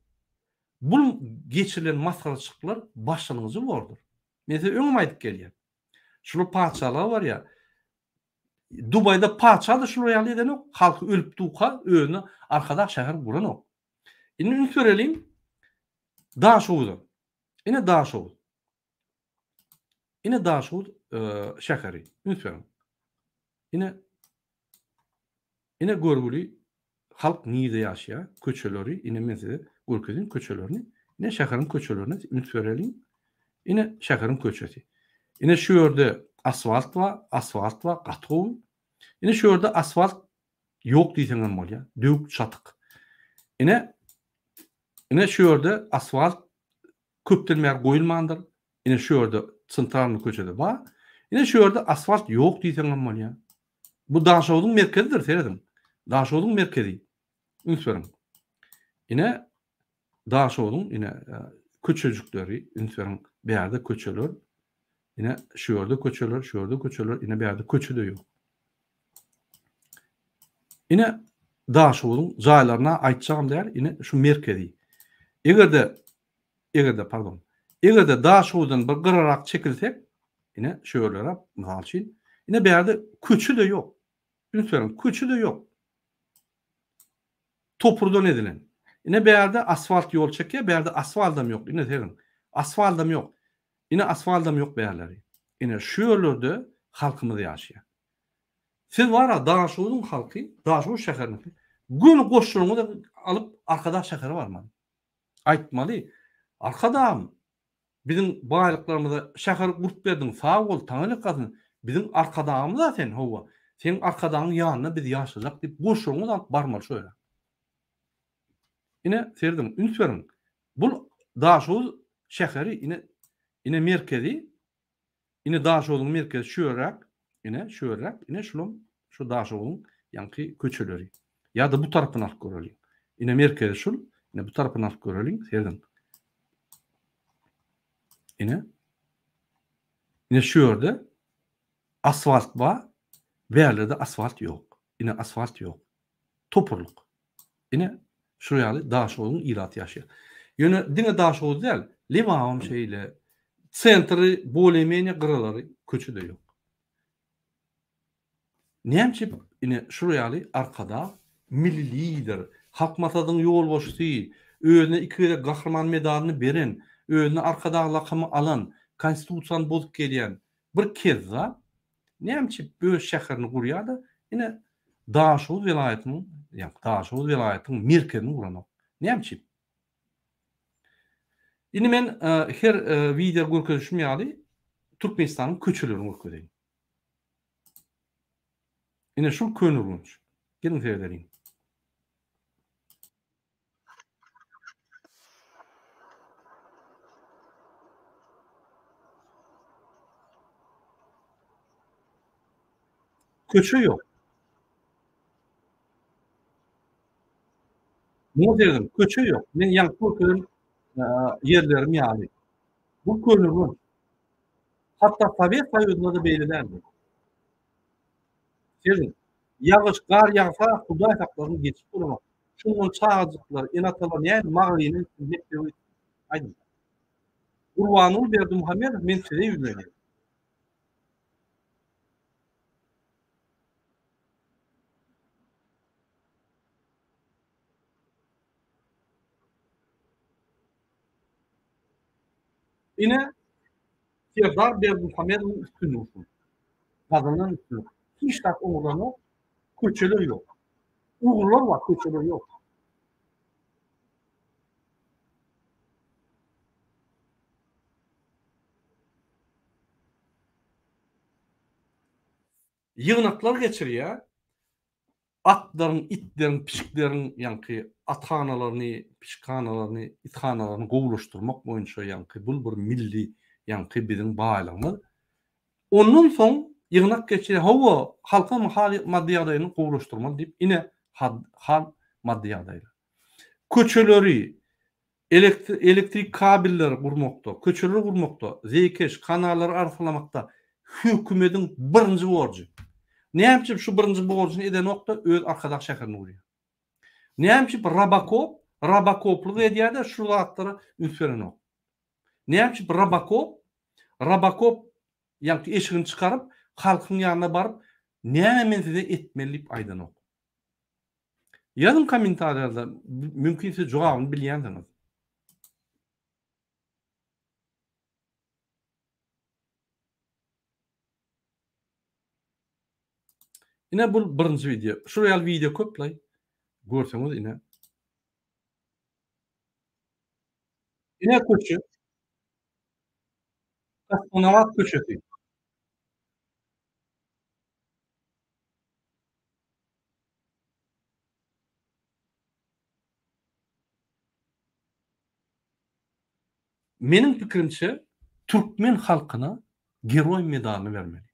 bul geçirilen masgaraçylyklar başlangyjy bordur. Men size öňem aýdyp gelýän. Şular patyşalyga barýar. Dubaýda patyşa-da şular ýaly edenok, halky ölüp duka özüne Arkadag şäher guranok. Indi üns bereliň Daşoguza. Ine Daşoguz. Ine Daşoguz e, şäheri. Üns beriň. Ine Ine görgüli halk nirde ýaşaýar, köçeleri, ine men size görkezeyim köçelerini. Ine şäheriň köçelerine üns bereliň. Ine şäheriň köçesi. Ine şu ýerde asfalt bar, asfalt bar, gaty gowy. Ine şu ýerde asfalt ýok diýseň hem bolýar. Döwük çatyk. Ine ine şu ýerde asfalt köpden bäri goýulmandyr. Ine şu ýerde sentralny köçede bar. Ine şu ýerde asfalt ýok diýseň hem bolýar. Bu Daşogzuň merkezidir, serediň. Daşogzuň merkezi. Üns beriň. Ine Daşogzuň ine e, köçejikleri, üns beriň. Bärde köçeler. Ine şu ýerde köçeler, şu ýerde köçeler, ine bärde köçe-de ýok. Ine Daşogzuň jaýlaryna aýtjagym däl, ine şu merkezi. Eger-de Eger-de, pardon, eger-de Daşoguzdan bir gyrarak çekilsek, ine, şu ýerlere, mysal üçin, ine bärde köçe-de ýok. Üns beriň, köçe-de ýok. Topurdan edilen. Ine bärde asfalt ýol çekýär, bärde asfaldam ýok. Ine seriň, asfaldam ýok. Ine asfaldam ýok bärleri. Ine şu ýerlerde halkymyz ýaşaýar. Siz bar-a Daşoguzyň halky, Daşoguz şäheriniňki göni goşlaryňyzy alyp Arkadag şähere barmaly. Aýtmaly, Arkadagym, biziň baýlyklarymyza şäher gurup berdiň, sag bol, taňryýalkasyn, biziň Arkadagymyz-a sen, hawa, seň Arkadagyň ýanynda biz ýaşajak diýip, goşugyňyzy alyp barmaly şo ýere. Ine, serediň, üns beriň, bul Daşoguz şäheri, ine, ine merkezi, Ine Daşoguzyň merkezi şu ýerräk, ine şu ýerräk, ine şulam şu Daşoguzyň ýaňky köçeleri. Ýa-da bu tarapyny alyp göreliň. Ine merkezi şul, ine bu tarapyny alyp göreliň, serediň. Ine. Ine şu ýerde asfalt bar, bärlerde asfalt ýok. Ine asfalt ýok. Topurlyk. Ine, şu ýaly Daşoguzyň ilaty ýaşaýar. Ýöne diňe Daşoguz däl, Lebabam şeýle. Sentri bolýa-menýe gyralary köçede ýok. Näme üçin ine şu ýaly Arkadag milli lider, Halk Maslahatynyň ýolbaşçysy, özüne iki gezek Gahryman medalyny beren, özüne Arkadag lakamy alan, Konstitusiýany bozup gelýän bir kezzap Näme üçin öz şäherini gurýar-da, ine Daşoguz welaýatynyň, ýagny Daşoguz welaýatynyň merkezini guranok. Näme üçin? Indi men e, her e, wideo görkezişim ýaly Türkmenistanyň köçelerini görkezeýin. Ine şu Köneürgenç. Geliň seredeliň. Köçe ýok. Muňa serediň, köçe ýok. Men ýaňky görkezen ýerlerim ýaly. Bu Köneürgenç. Hatda Sowet Soýuzynda-da beýle däldi. Serediň, ýagyş, gar ýagsa, Hudaý saklasyn geçip bolanok. Şundan çagajyklar, ene-atalar näme magazyna gitsin, mekdebe gitsin? Aýdyň. Gurbanguly Berdimuhamedow men size ýüzlenýän. Ine, Serdar Berdimuhamedowyň üstünligi şul. Gazanan üstünlik. Hiç zat oňlanok, köçeler ýok. Ugurlar bar, köçeler ýok. Ýygnaklar geçirýär. Atlaryň, itleriň, pişikleriň ýaňky athanalaryny, pişikhanalaryny, ithanalaryny gowulaşdyrmak boýunça ýaňky bul bir milli ýaňky biziň baýlygymyz. Ondan soň. Ýygnak geçirýär. Hawa, halkyň hal maddy ýagdaýyny gowulaşdyrmaly diýip, ine hal maddy ýagdaýlar. Köçeleri, elektrik kabelleri gurmakda, köçeleri gurmakda, zeýkeş, kanallary arassalamakda hökümediň birinji borjy. Näme üçin şu birinji borjuny edenok-da öz Arkadag şäherini gurýar? Näme üçin Robokop robokoplyk edýär-de şu zatlara üns berenok? Näme üçin Robokop robokop ýaňky eşigini çykaryp halkyň ýanyna baryp näme men size etmeli diýip aýdanok? Ýazyň kommentariýada mümkin siz jogabyny bilýänsiňiz. Ine bu birinji wideo. Şular ýaly wideo köplaý. Görseňiz ine. Ine köçe. Kosmonawt köçesi. Meniň pikirimçe türkmen halkyna geroý medalyny bermeli.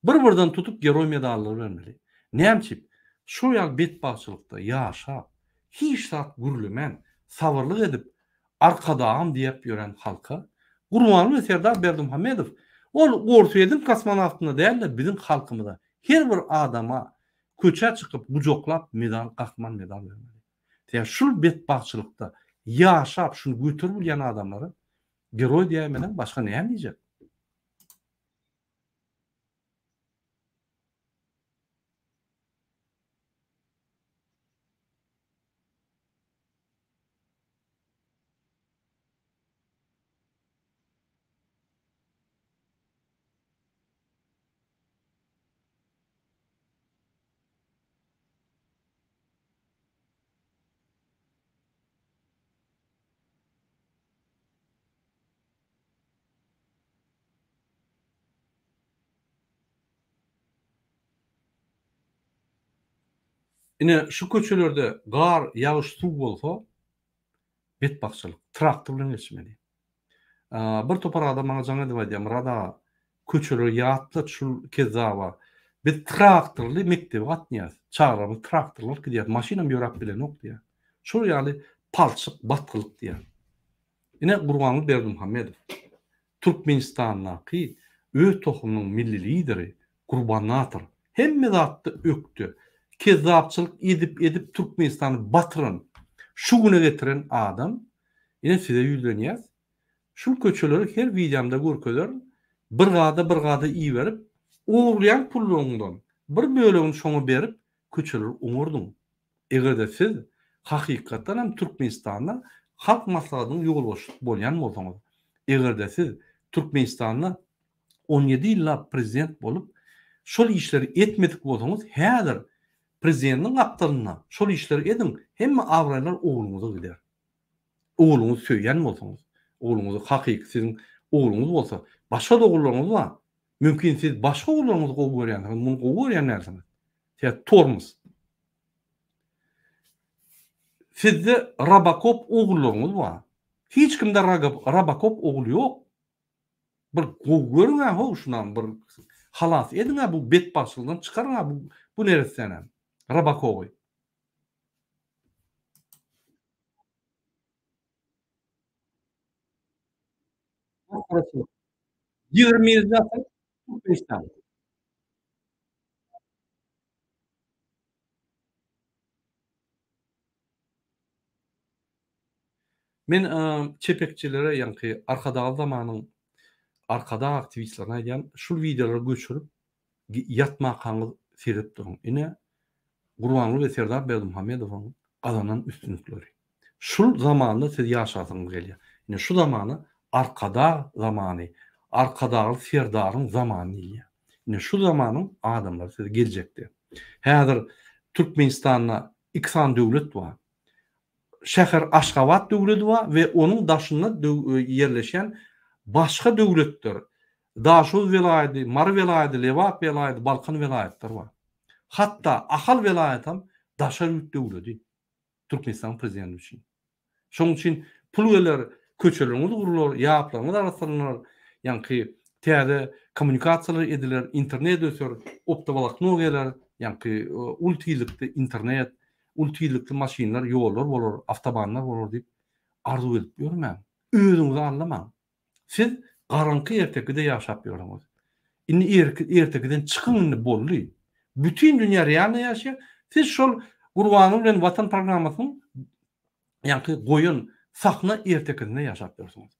Bir birden tutup geroý medallary bermeli. Näme üçin? Şol ýaly betbagtçylykda ýaşap, hiç zat gürlemän, sabyrlyk edip, Arkadagym diýip ýören halka Gurbanguly Serdar Berdimuhamedow ol Orsýetiň kosmonawtyna däl-de biziň halkymyza, her bir adama köçä çykyp gujaklap medal, gahryman medal bermeli. Sebäbi şul betbagtçylykda ýaşap şuny göterip bilýän adamlara geroý diýäýmeseň başga näme diýjek? Ine, şu köçelerde gar, ýagyş, suw bolsa, betbagtçylyk. Traktor bilen geçmeli. Bir topar adam maňa jaň edip aýdýar, Myrat aga, köçeleri ýatlat şul kezzaba. Biz traktorly mekdebe gatnaýarys. Çagalarymyz traktorly alyp gidýär. Maşynam ýöräp bilenok diýýär. Şol ýaly palçyk, batgalyk diýýär. Ine Gurbanguly Berdimuhamedow. Türkmenistandaky öz tohumynyň milli lideri, gurbanator. Hemme zatda ökde. Kezzapçylyk edip-edip Türkmenistany batyran, şu güne getiren adam. Ine size ýüzlenýäs. Şul köçeleri her wideomda görkezerin. Brigada brigada iberip, ogurlaýan pullaryňdan bir bölegini şoňa berip köçeleri oňardyň. Eger-de siz hakykatdan hem Türkmenistanda Halk Maslahatynyň ýolbaşçysy bolýan bolsaňyz, eger-de siz Türkmenistanda 17 ýyllap prezident bolup, şol işleri etmedik bolsaňyz, häzir prezidentiň gapdalynda şol işleri ediň, hemme abraýlar ogluňyza gider. Ogluňyzy söýýän bolsaňyz, ogluňyzy hakyky siziň ogluňyz bolsa, başga-da ogullaryňyz bar. Mümkin siz başga ogullaryňyzy gowy görýänsiňiz, muny gowy görýän dälsiňiz. Sebäbi tormuz. Sizde Robocop ogullaryňyz bar. Hiç kimde Robocop ogul ýok. Bir gowy görüň-ä how şunam bir halas ediň-ä bu betbagtçylykdan çykaryň-a bu bu neressänem. Robocoby. Ýigrimi birinji asyr Türkmenistan. Men çepekçilere ýaňky Arkadagly zamanyň Arkadag aktiwistlerine aýdýan, şul wideolary göçürip ýatmakaňyz seredip duruň. Ine Gurbanguly we Serdar Berdimuhamedowyň gazanan üstünlikleri. Şul zamanda siz ýaşasyňyz gelýär. Ine şu zamana Arkadag zamany, Arkadagly Serdaryň zamany diýilýär. Ine şu zamanyň adamlary siz geljekde. Häzir Türkmenistanda iki sany döwlet bar. Şäher Aşgabat döwledi bar we onuň daşynda ýerleşýän başga döwletler, Daşoguz welaýady, Mary welaýady, Lebap welaýady, Balkan welaýatlary bar. Hatda Ahal welaýatam daşary ýurt döwledi Türkmenistanyň prezidenti üçin. Şonuň üçin pul geler, köçeleriňiz gurlar, ýaplaryňyz arassalanar, ýaňky Täze kommunikasiýalar ediler, internet öser, optowolokno geler, ýaňky uly tizlikli internet, uly tizlikli maşynlar, ýollar bolar, awtobanlar bolar diýip arzuw edip ýörmäň. Özüňizi aldamaň. Siz garaňky ertekide ýaşap ýörüňiz. Indi ertekiden çykyň indi boldy. Bütin dünýä realno ýaşaýar. Siz şol Gurbanow bilen Watan programmasynyň ýaňky goýan sahna ertekisinde ýaşap ýörsüňiz.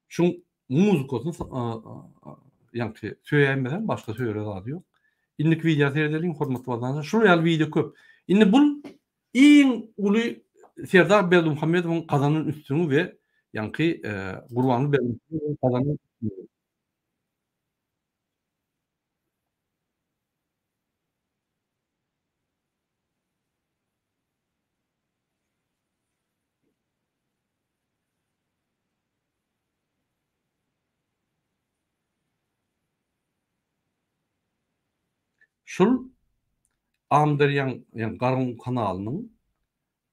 Şuň muzykasyny ýaňky söýäýmesem başga söýere zady ýok. Indiki wideo seredeliň hormatly watandaşlar. Şular ýaly wideo köp. Indi bul iň uly Serdar Berdimuhamedowyň gazanan üstünligi we ýaňky Gurbanguly Berdimuhamedowyň gazanan üstünligi. Şul Amyderýaň ýagny Garagum kanalynyň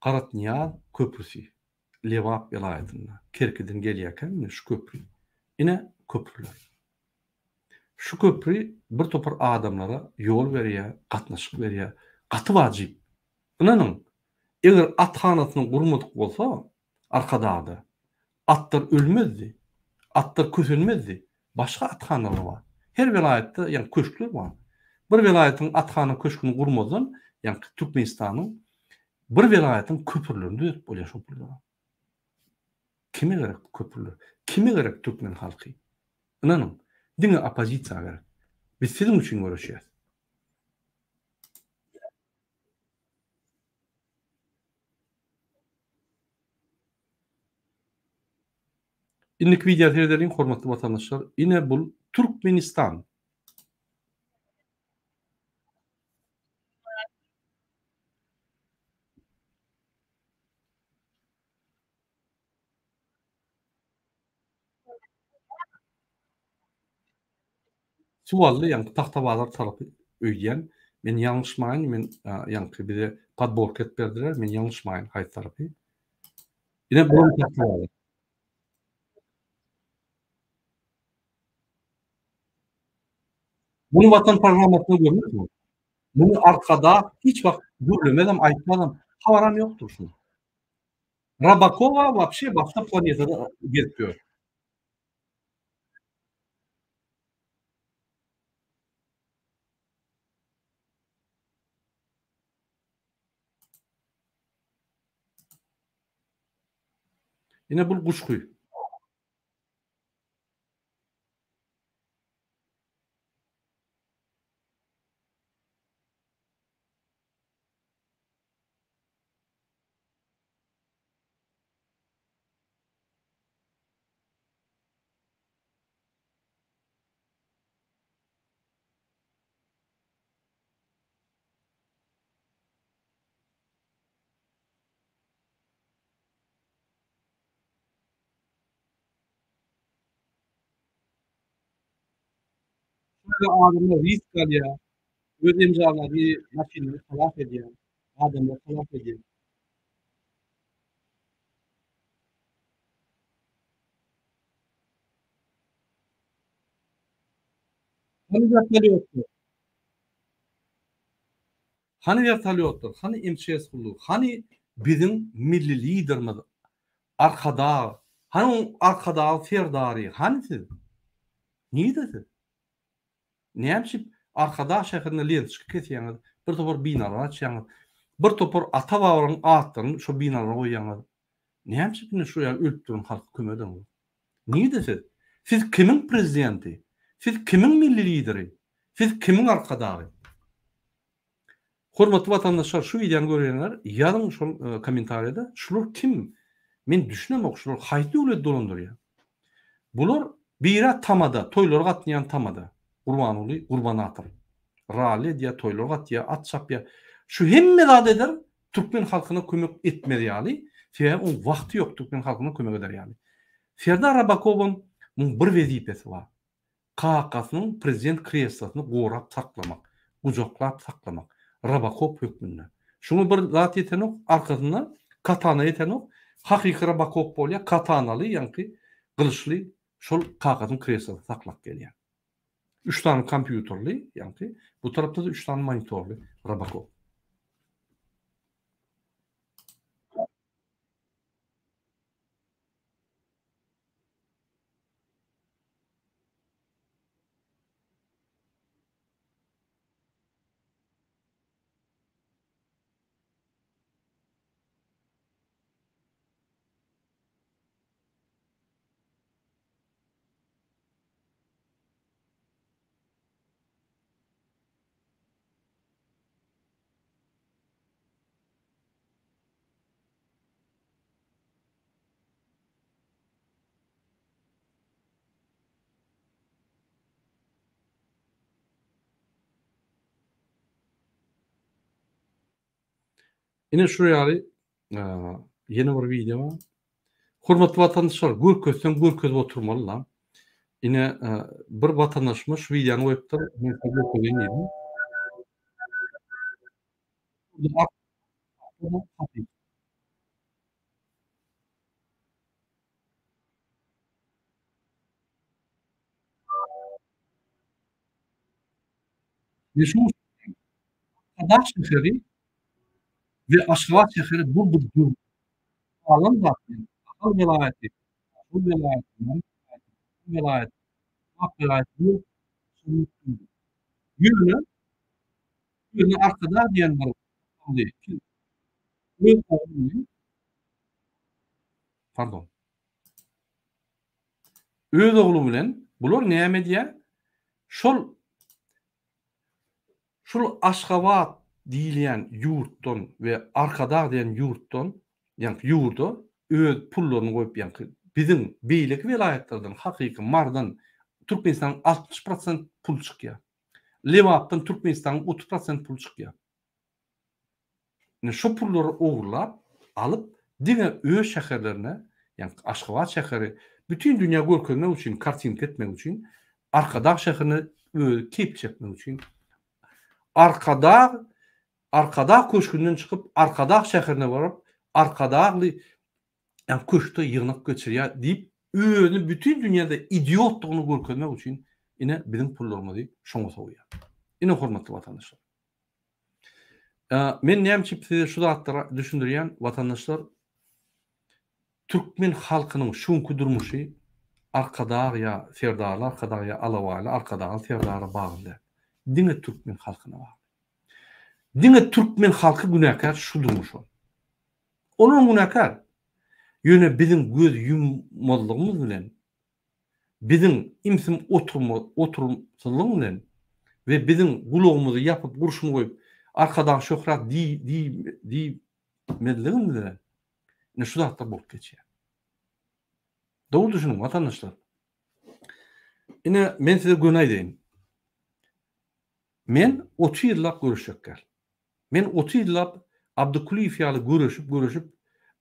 Garatnyýaz köprüsi Lebap welaýatynda Kerkiden gelýärkä ine şu köpri. Ine köprüler. Şu köpri bir topar adamlara ýol berýär, gatnaşyk berýär. Gaty wajyp. Ynanyň, eger athanasyny gurmadyk bolsa Arkadagda, atlar ölmezdi, atlar kösenmezdi. Başga athanalar bar. Her welaýatda ýagny köşkler bar. Bir welaýatyň athana köşgüni gurmazdan, ýagny Türkmenistanyň bir welaýatyň köprülerini düzetip bolýar şol pullara. Kime gerek bu köprüler? Kime gerek türkmen halky? Ynanyň, diňe oppozisiýa gerek. Biz siziň üçin göreşýäs. Indiki wideo seredeliň hormatly watandaşlar. Ine bul Türkmenistan. Suwally ýaňky Tagtabazar tarapy öýdýän. Men ýalňyşmaýyn, men ýaňky bize podborka edip berdiler, men ýalňyşmaýyn haýsy tarapy. Ine bulam Tagtabazar. Muny Watan programmasynda görmersiňiz. Muny Arkadag hiç wagt gürlemezem, aýtmazam, habaram ýokdur şunuň. Rabakowa wapşe başga planetada gezip ýör. Ine bul guşgy. Şeýle adamlar risk alýar, öz enjamlaryny, maşynlary halas edýär, adamlary halas edýär. Hany wertolýotlar? Hany wertolýotlar? Hany MÇS gullugy? Hany biziň milli liderimiz Arkadag? Hany oň Arkadag Serdary? Hany siz? Nirde siz? Näme üçin Arkadag şäherinde lentoçka kesýäňiz, bir topar binalar açýaňyz, bir topar ata-babalaryň atlaryny şo binalara goýýaňyz? Näme üçin indi şu ýaly ölüp duran halka kömek edeňzok? Nirde siz? Siz kimiň prezidenti? Siz kimiň milli lideri? Siz kimiň arkadagy? Hormatly watandaşlar şu wideony görýänler ýazyň şol kommentariýada şular kim? Men düşünemok şular haýsy döwleti dolandyrýar? Bular bira tamada toýlara gatnaýan tamada Gurbanguly Gurbanatow rally edýär toýlara gatýar at çapýar şu hemme zady eder türkmen halkyna kömek etmez ýaly sebäbi oň wagty ýok türkmen halkyna kömek eder ýaly Serdar Rabakowam muň bir wezipesi bar. Kakasynyň prezident kreslosyny gorap saklamak, gujaklap saklamak, Robokop hökmünde. Şuňa bir zat ýetenok, arkasynda katana ýetenok, hakyky Robokop bolýar, katanaly, ýaňky gylyçly şol kakasynyň kreslosyny saklap gelýär. Üç sany kompýuterli, ýaňky, bu tarapda-da üç sany monitorly Robokop. Ine şu ýaly ýene bir wideo bar. Hormatly watandaşlar, görkezseň görkezip oturmaly la. Ine bir watandaşymyz şu wideony goýupdyr. Men size görkezeýin diýdim. Arkadag şäheri we Aşgabat şäheri bu bir döwlet. Galan zatlar Ahal welaýaty, Daşoguz welaýaty, Mary welaýaty, Lebap welaýaty bu Ýöne ýöne Arkadag diýen bir öz ogluny pardon öz ogly bilen bular näme edýär? Şol şul Aşgabat diýilýän ýurtdan we Arkadag diýen ýurtdan, ýaňky ýurda öz pullaryny goýup, ýaňky biziň beýleki welaýatlardan, hakyky Marydan Türkmenistanyň 60 prosent pul çykýar. Lebapdan Türkmenistanyň 30 prosent pul çykýar. Ine şo pullary ogurlap alyp diňe öz şäherlerine, ýagny Aşgabat şäheri bütin dünýä görkezmek üçin, kartinka etmek üçin, Arkadag şäherine özi keýp çekmek üçin Arkadag Arkadag köşgünden çykyp Arkadag şäherine baryp Arkadagly ýagny köşkde ýygnak geçirýär diýip özüni bütin dünýäde idiotdygyny görkezmek üçin ine biziň pullarymyzy şoňa sowýar. Ine hormatly watandaşlar. Men näme üçin size şu zatlary düşündirýän, watandaşlar, türkmen halkynyň şu günki durmuşy Arkadag ýa Serdarly Arkadag ýa Alabaýly Arkadagly Serdara bagly däl. Diňe türkmen halkyna bagly. Diňe türkmen halky günäkär şu durmuşa. Olar günäkär. Ýöne biziň göz ýummazlygymyz bilen Biziň imsim oturma oturymsyzlygyň bilen we biziň gulagymyzy ýapyp gurşun goýup Arkadag şöhrat diý diý diýmezligimiz bilen ine şu zatlar bolup geçýär. Dogry düşüniň watandaşlar. Ine men size göni aýdaýyn. Men 30 ýyllap göreşjek däl. Men 30 ýyllap Abdykulyýew ýaly göreşip göreşip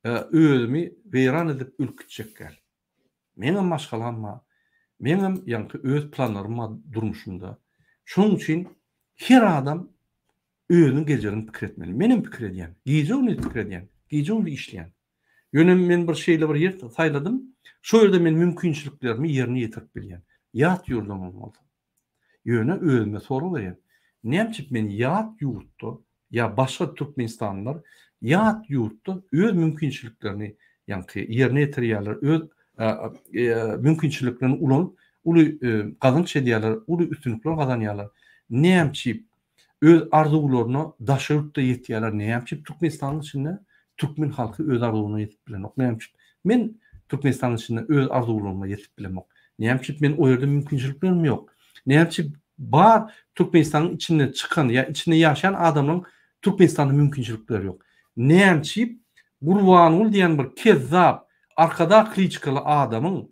özümi weýran edip ölüp gitjek däl. Meňem maşgalam bar. Meňem ýaňky öz planlarym bar durmuşymda. Şonuň üçin her adam özüniň geljegini pikir etmeli. Menem pikir edýän. Gije-gündiz pikir edýän. Gije-gündiz işleýän. Ýöne men bir şeýle bir ýer saýladym. Şo ýerde men mümkinçiliklerimi ýerine ýetirip bilýän. Ýat ýurdam bolsa. Ýöne özüme sorag berýän, näme üçin men ýat ýurtda ýa başga türkmenistanlylar ýat ýurtda öz mümkinçiliklerini ýaňky ýerine ýetirýärler, öz mümkinçiliklerini ulanyp uly gazanç edýärler, uly üstünlikler gazanýarlar. Näme üçin öz arzuwlaryna daşary ýurtda ýetýärler, näme üçin Türkmenistanyň içinde türkmen halky öz arzuwyna ýetip bilenok, näme üçin men Türkmenistanyň içinde öz arzuwlaryma ýetip bilemok, näme üçin men o ýerde mümkinçiliklerim ýok, näme üçin bar Türkmenistanyň içinde çykan ýa içinde ýaşaýan adamlaryň Türkmenistanda mümkinçilikleri ýok, näme üçin Gurbanguly diýen bir kezzap Arkadag kliçkaly adamyň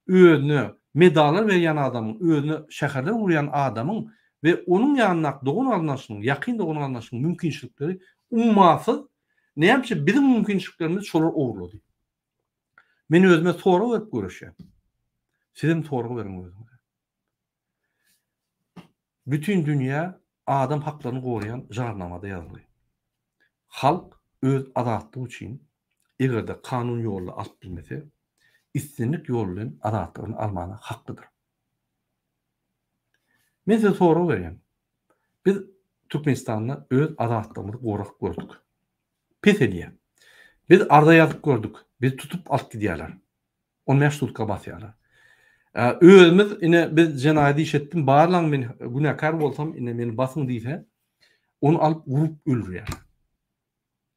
özüne medallar berýän adamyň, özüne şäherler gurýan adamyň we onuň ýanyndaky dogan-garyndaşynyň, ýakyn dogan-garyndaşynyň mümkinçilikleri ummasyz, näme üçin biziň mümkinçiliklerimizi şolar ogurlady? Men özüme sorag berip göreşýän. Sizem sorag beriň özüňize. Bütin dünýä adam haklaryny goraýan jarnamada ýazylgy. Halk öz azatlygy üçin eger-de kanun ýolda alyp bilmese, islendik ýol bilen azatlygyny almana haklydyr. Men size sorag berýän. Biz Türkmenistanda öz azatlygymyzy gorap gördük. Pes edýär. Biz arza ýazyp gördük. Bizi tutup alyp gidýärler. On bäş sutka basýarlar. Özümiz ine biz jenaýat iş etdim, barlaň men günäkär bolsam ine meni basyň diýse, ony alyp urup öldürýärler.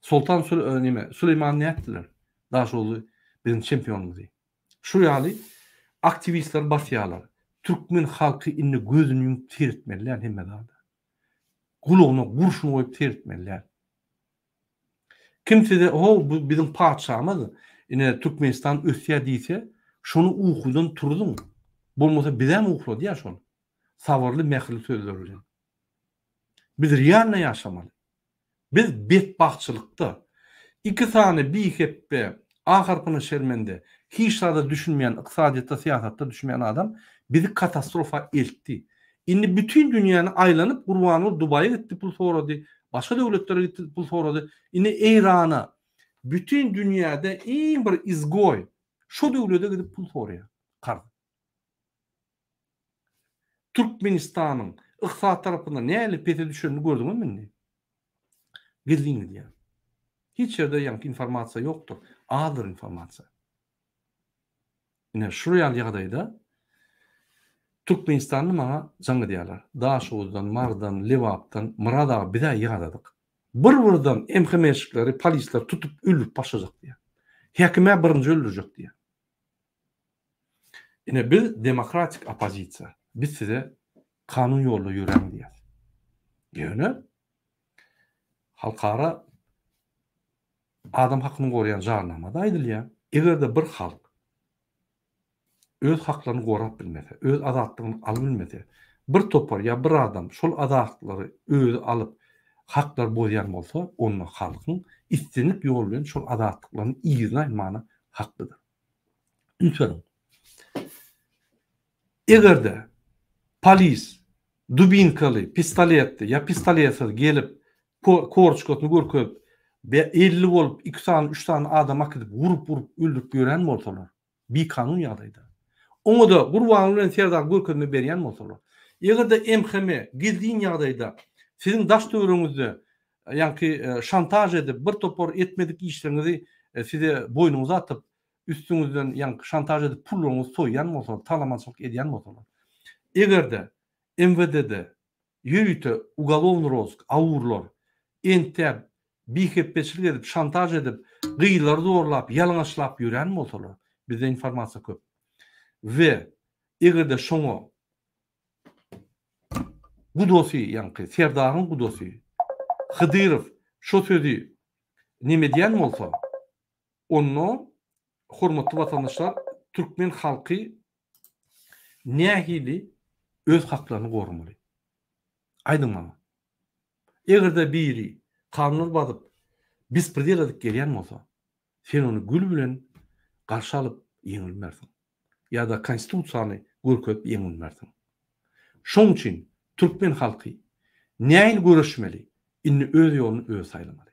Soltan neme Süleýmany nätdiler? Daşoguzly biziň çempionymyzy. Şu ýaly aktiwistler basýarlar. Türkmen halky indi gözüni ýumup seretmeli däl hemme zada. Gulagyna gurşun goýup seretmeli däl. Kim size how bu biziň patyşamyz ine Türkmenistan ösýär diýse şony ukudan turzuň. Bolmasa bizäm ukladýar şol. Sabyrly mähirli sözler bilen. Biz realno ýaşamaly. Biz betbagtçylykda. Iki sany bihepbe, A harpyna şermende, hiç zada düşünmeýän, ykdysadyýetde, syýasatda düşünmeýän adam bizi katastrofa eltdi. Indi bütin dünýäni aýlanyp Gurbanguly Dubaýa gitdi pul sorady, başga döwletlere gitdi pul sorady. Indi Eýrana, bütin dünýäde iň bir izgoý şo döwlede gidip pul soraýar, karz. Türkmenistanyň ykdysady tarapyndan nähili pese düşenini gördüňizmi indi? Gizlin gidýär. Hiç ýerde ýaňky informasiýa ýokdur. Azdyr informasiýa. Ine şu ýaly ýagdaýda Türkmenistanda maňa jaň edýärler. Daşoguzdan, Marydan, Lebapdan, Myrat aga biz-ä ýadadyk. Bir-birden MHM-şikleri, polisler tutup öldürip başlajak diýýär. Häkim-ä birinji öldürjek diýýär. Ine biz demokratik oppozisiýa. Biz size kanun ýolda ýöräň diýýäs. Ýöne halkara adam hakyny goraýan jarnamada aýdylýar, eger-de bir halk öz haklaryny gorap bilmese, öz azatlygyny alyp bilmese, bir topar ýa bir adam şol azatlyklary özi alyp, haklary bozýan bolsa, onda halkyň islendik ýol bilen şol azatlyklaryny yzyna almana haklydyr. Üns beriň. Eger-de polis dubinkaly, pistoletli ýa pistoletsiz gelip, korçkasyny görkezip, 50 bolup, 2 sany, 3 sany adam akidip, urup-urup öldürip ýören bolsalar, bikanun ýagdaýda. Oňa-da Gurbanguly bilen Serdar görkezme berýän bolsalar, eger-de MHM gizlin ýagdaýda siziň daş-töweregiňizde ýaňky şantaž edip, bir topar etmedik işleriňizi size boýnuňyza atyp, üstüňizden ýaňky şantaž edip pullaryňyzy soýýan bolsalar, talamançylyk edýän bolsalar, eger-de MWD-de ýörite ugalownyý rozysk, awurlar, entäp bihepbeçilik edip, şantaž edip, gyzlary zorlap, ýalaňaçlap ýörän bolsalar, bizde informasiýa köp. We eger-de şoňa gudasy, ýaňky Serdaryň gudasy Hydyrow şo sözi neme edýän bolsa, onda hormatly watandaşlar türkmen halky nähili öz haklaryny goramaly? Aýdyň maňa. Eger-de biri kanunlary bazyp, bespredel edip gelýän bolsa, sen ony gül bilen garşy alyp ýeňilmersiň. Ýa-da konstitusiýany görkezip ýeňilmersiň. Şoň üçin türkmen halky nähili göreşmeli, indi öz ýoluny özi saýlamaly.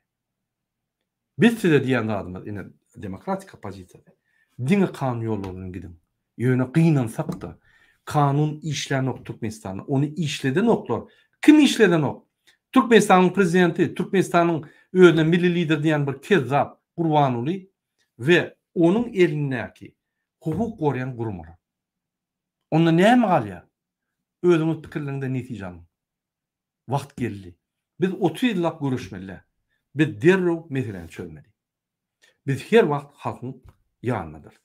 Biz size diýen zadymyz ine demokratik oppozisiýa diňe kanun ýollary bilen gidiň. Ýöne gynansak-da kanun işlänok Türkmenistanda. Ony işledenoklar. Kim işledenok? Türkmenistanyň prezidenti, Türkmenistanyň özüne milli lider diýen bir kezzap Gurbanguly we onuň elindäki hukuk goraýan guramalar. Onda näme galýar? Özüňiz pikirleriňde netije alyň. Wagt geldi. Biz 30 ýyllap göreşmeli. Biz derrew meseläni çözmeli. Biz her wagt halkyň ýanyndadyrys.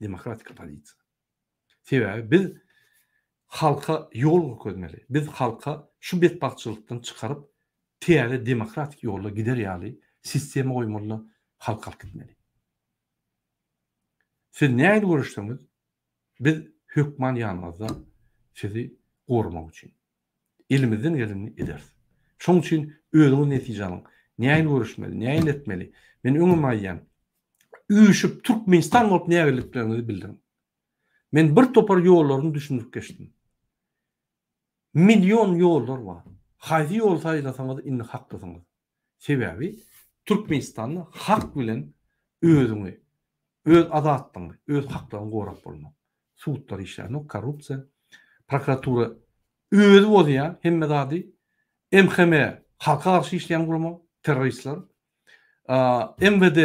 Demokratik oppozisiýa. Sebäbi biz halka ýol görkezmeli. Biz halka şu betbagtçylykdan çykaryp, täze demokratik ýolda gider ýaly sistema goýmaly-da, halk alyp gitmeli. Siz nähili göreşseňiz, biz hökman ýanyňyzda sizi goramak üçin. Elimizden gelenini ederis. Şoň üçin özüňiz netije alyň. Nähili göreşmeli, nähili etmeli? Men öňem aýdýan, üýşüp Türkmenistan bolup nägillikleriňizi bildiriň. Men bir topar ýollaryny düşündirip geçdim. Million ýollar bar. Haýsy ýoly saýlasaňyz indi haklysyňyz. Sebäbi Türkmenistanda hak bilen özüňi, öz azatlygyňy, öz haklaryňy gorap bolmaz. Sudlar işlänok, korrupsiýa, prokuratura özi bozýar hemme zady. MHM halka garşy işleýän gurama, terroristler. MWD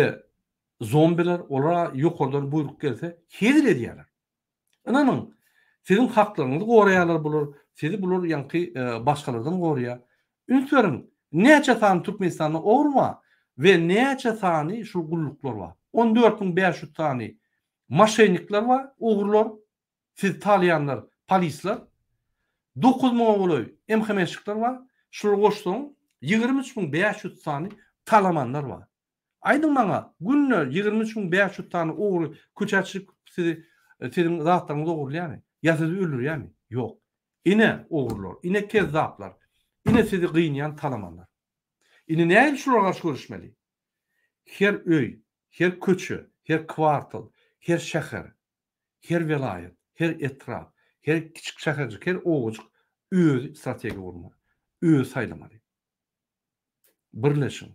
zombiler, olara ýokardan buýruk gelse hezil edýärler. Ynanyň, siziň haklaryňyzy goraýarlar bular, sizi bular ýaňky başgalardan goraýar. Üns beriň, näçe sany Türkmenistanda ogry bar we näçe sany şul gulluklar bar. 14500 sany moşennikler bar, ogrular, sizi talaýanlar, polisler. 9000-a golaý MHM-şikler bar. Şulary goşsaň, 23500 sany talamanlar bar. Aýdyň maňa, günde 23500 sany ogry köçä çykyp sizi siziň zatlaryňyzy ogurlaýarmy? Ýa sizi öldürýärmi? Ýok. Ine ogrular, ine kezzaplar, ine sizi gynýan talamanlar. Indi nähili şulara garşy göreşmeli? Her öý, her köçe, her kwartal, her şäher, her welaýat, her etrap, her kiçik şäherjik, her obajyk özi strategiýa gurmaly, özi saýlamaly. Birleşiň.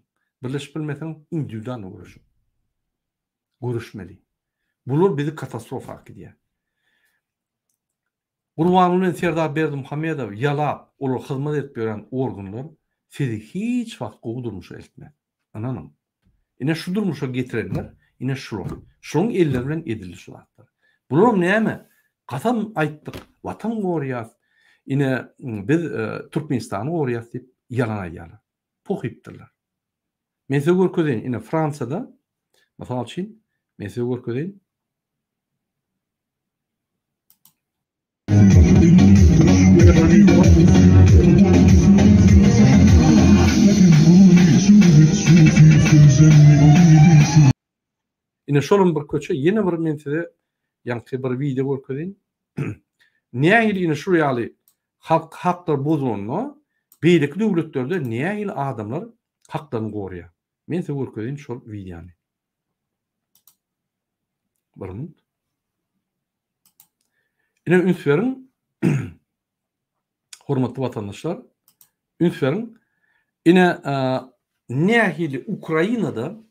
Birleşip bilmeseňiz indiwidualno göreşiň. Göreşmeli. Bular bizi katastrofa äkidýär. Gurbanguly bilen Serdar Berdimuhamedow ýalap, olara hyzmat edip ýören organlar sizi hiç wagt gowy durmuşa eltmez. Ynanyň. Ine şu durmuşa getirenler ine şular. Şularyň elleri bilen edildi şu zatlar. Bularam näme? Kasam aýtdyk, watan goraýas, ine biz Türkmenistany goraýas diýip ýalan aýdýarlar. Poh iýipdirler. Men size görkezeýin, ine Fransiýada, mysal üçin, men size görkezeýin. Ine şolam bir köçe, ýene bir men size ýaňky bir wideo görkezeýin. Nähili ine şu ýaly halk haklar bozulanda beýleki döwletlerde nähili adamlar haklaryny goraýar. Men size görkezeýin şol wideony. Bir minut. Ine üns beriň. Hormatly watandaşlar, üns beriň. Ine nähili Ukrainada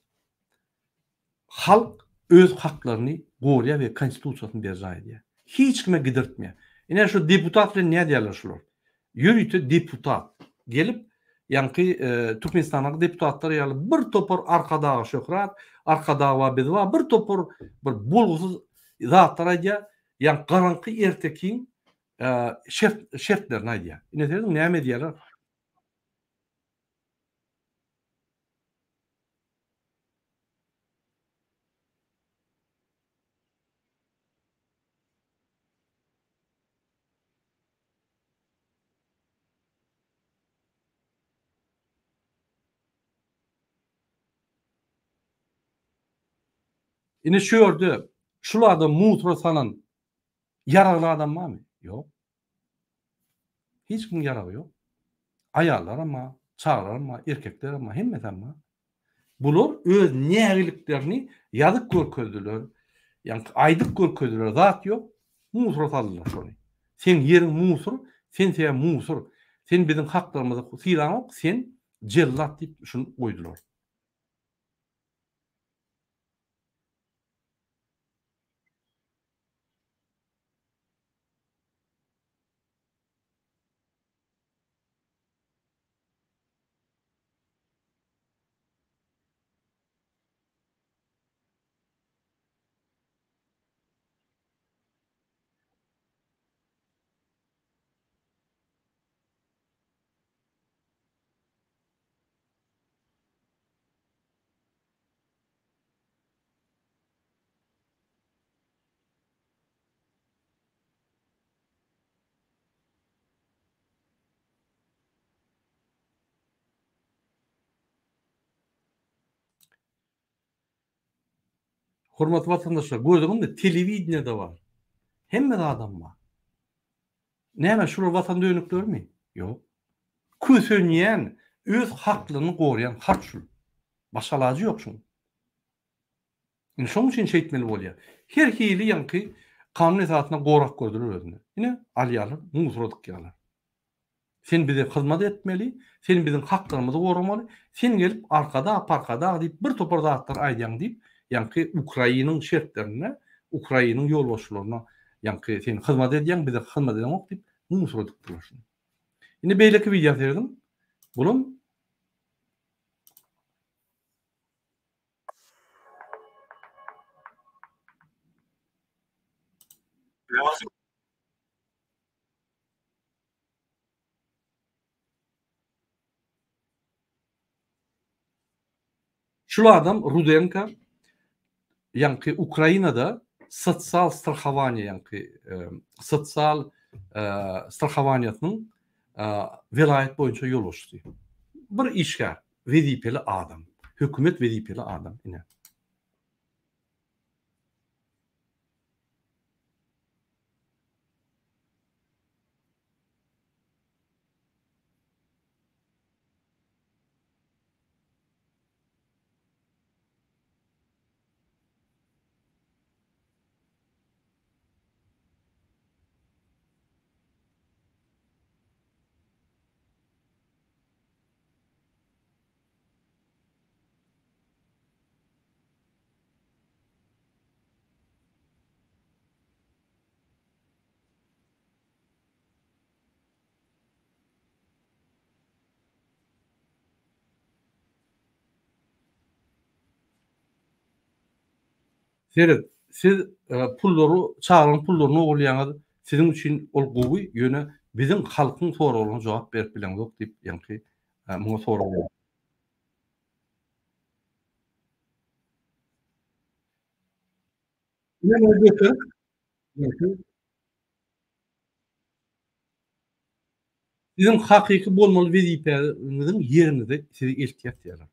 halk öz haklaryny gorýar we konstitusiýasyny berjaý edýär. Hiç kime gidirtmeýär. Ine şu deputat bilen nädýärler şular? Ýörite deputat gelip, ýaňky Türkmenistandaky deputatlar ýaly bir topar Arkadaga şöhrat, Arkadag bar biz bar, bir topar bir bolgusyz zatlar aýdýar. Ýaňky garaňky ertekiň şert şertlerini aýdýar. Ine serediň näme edýärler? Ine şu ýerde şul adam musura salan ýaragly adam barmy? Ýok. Hiç kimiň ýaragy ýok. Aýallaram bar, çagalaram bar, erkeklerem bar, hemmesem bar. Bular öz nägiliklerini ýazyp görkezdiler, ýaňky aýdyp görkezdiler, zat ýok, musura saldylar şony. Seň ýeriň musur, sen sebäbi musur, sen biziň haklarymyzy sylaňok, sen jellat diýip şuny goýdular. Hormatly watandaşlar, gördüňizmi, telewideniýede bar. Hemme zadam bar. Näme, şular watan dönüklerimi? Ýok. Kösenýän, öz haklygyny goraýan halk şul. Başga alajy ýok şuň. Indi şoň üçin şeýtmeli bolýar. Her hili ýaňky kanun esasynda gorap gördüler özüni. Ine, alýarlar, musora dykýarlar. Sen bize hyzmat etmeli, sen biziň haklarymyzy goramaly, sen gelip arkadag parkadag diýip bir topar zatlar aýdýaň diýip, ýaňky Ukrainiň şertlerinde Ukrainiň ýolbaşçylaryna ýaňky sen hyzmat edýäň, bize hyzmat edeňok diýip musor edipdirler şuny. Indi beýleki wideo serediň. Bulam Şul adam Rudenko ýaňky Ukrainada sosial strahowaniýa ýaňky sosial strahowaniýasynyň welaýat boýunça ýolbaşçysy. Bir işgär, wezipeli adam, hökümet wezipeli adam ine. Seret, siz pullary, çagalaryň pullaryny ogurlaýaňyz, siziň üçin ol gowy, ýöne biziň halkyň soraglaryna jogap berip bileňzok diýip, ýaňky muňa sorag berdi. Ine muny göterip, ýaňky Siziň hakyky bolmaly wezipäňiziň ýeriňize sizi eltýär diýýärler.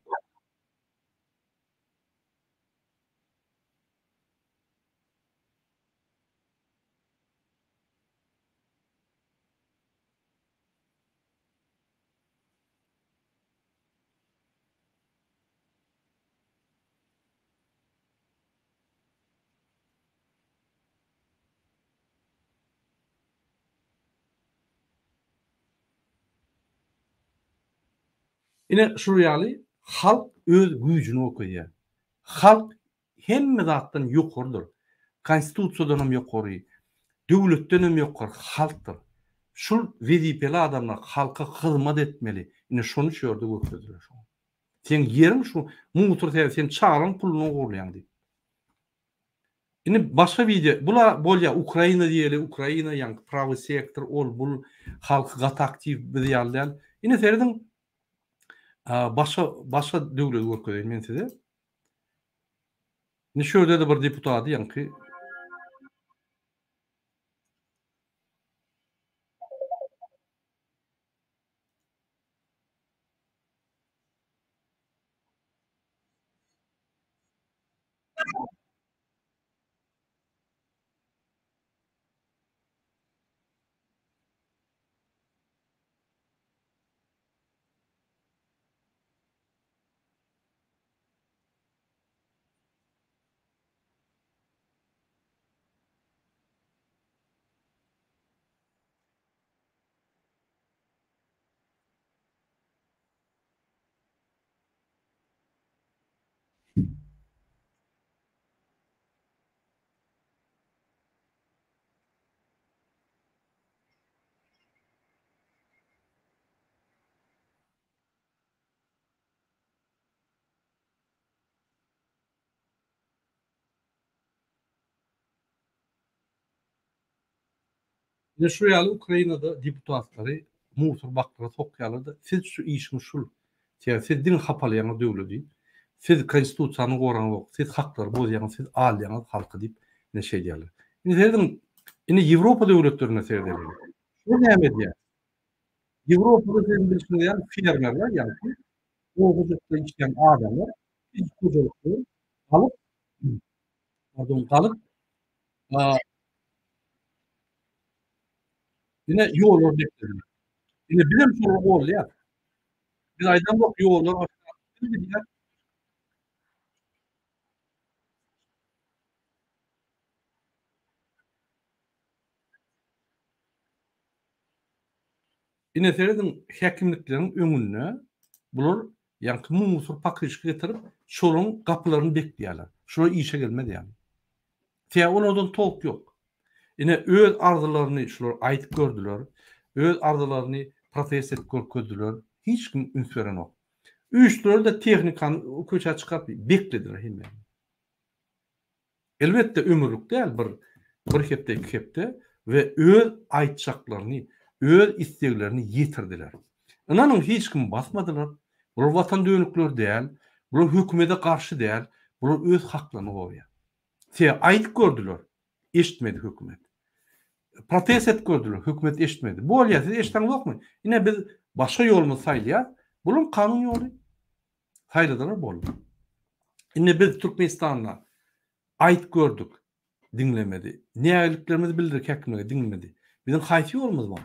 Ine şul ýaly halk öz güýjüni görkezýär. Halk hemme zatdan ýokarydyr. Konstitusiýadan hem ýokary, döwletden hem ýokary halkdyr. Şul wezipeli adamlar halka hyzmat etmeli. Ine şony şu ýerde görkezdiler şoňa. Seň ýeriň şu mutur sebäbi sen çagalaň puluny ogurlaýaň diýip. Indi başga wideo, bula bolýa Ukraina diýeli, Ukraina ýaňky prawy sektor ol bul halky gaty aktiw biz ýaly däl. Indi serediň başga başga döwleti görkezeýin men size. Indi şu ýerde-de bir deputady ýaňky Ine şu ýaly Ukrainada deputatlary mugtur baklara sokýarlar-da, siz şu işiňiz şul. Sebäbi siz diňe hapalaýaňyz döwledi. Siz konstitusiýany goraňzok, siz haklary bozýaňyz, siz aldaýaňyz halky diýip, ine şeýdýärler. Indi serediň, indi Ýewropa döwletlerine seredeliň. Şular näme edýär? Ýewropada siziň bilşiňiz ýaly fermerler, ýagny oba hojalykda işleýän adamlar kiçijik hojalyklary alyp, pardon, galyp, ine ýollar beklediler. Ine bizem şolary goldaýas. Biz aýdamzok ýollar başga biz bilýäs. Ine serediň häkimlikleriň öňünde bular ýaňky musor pakryşka getirip şolaryň gapylaryny bekleýärler. Şular işe gelmez ýaly. Sebäbi olardan tolk ýok. Ine öz arzylaryny şular aýdyp gördüler. Öz arzalaryny protest edip görkezdiler. Hiç kim üns berenok. Üýşdüler-de tehnikany köçä çykaryp beklediler hemmäni. Elbetde ömürlik däl bir bir hepde iki hepde we öz aýtjaklaryny öz isleglerini ýetirdiler. Ynanyň hiç kimi basmadylar. Bular watan dönükleri däl. Bular hökümede garşy däl. Bular öz haklaryny goraýar. Sebäbi aýdyp gördüler. Eşitmedi hökümet. Protest edip gördüler. Hökümet eşitmedi. Bolýar siz eşideňizokmy? Ine biz başga ýolumyzy saýlaýas. Bulam kanun ýoly. Saýladylar boldy. Indi biz Türkmenistanda aýyt gördük, diňlemedi. Nägiliklerimizi bildirdik häkimlige, diňlemedi. Biziň haýsy ýolumyz bar?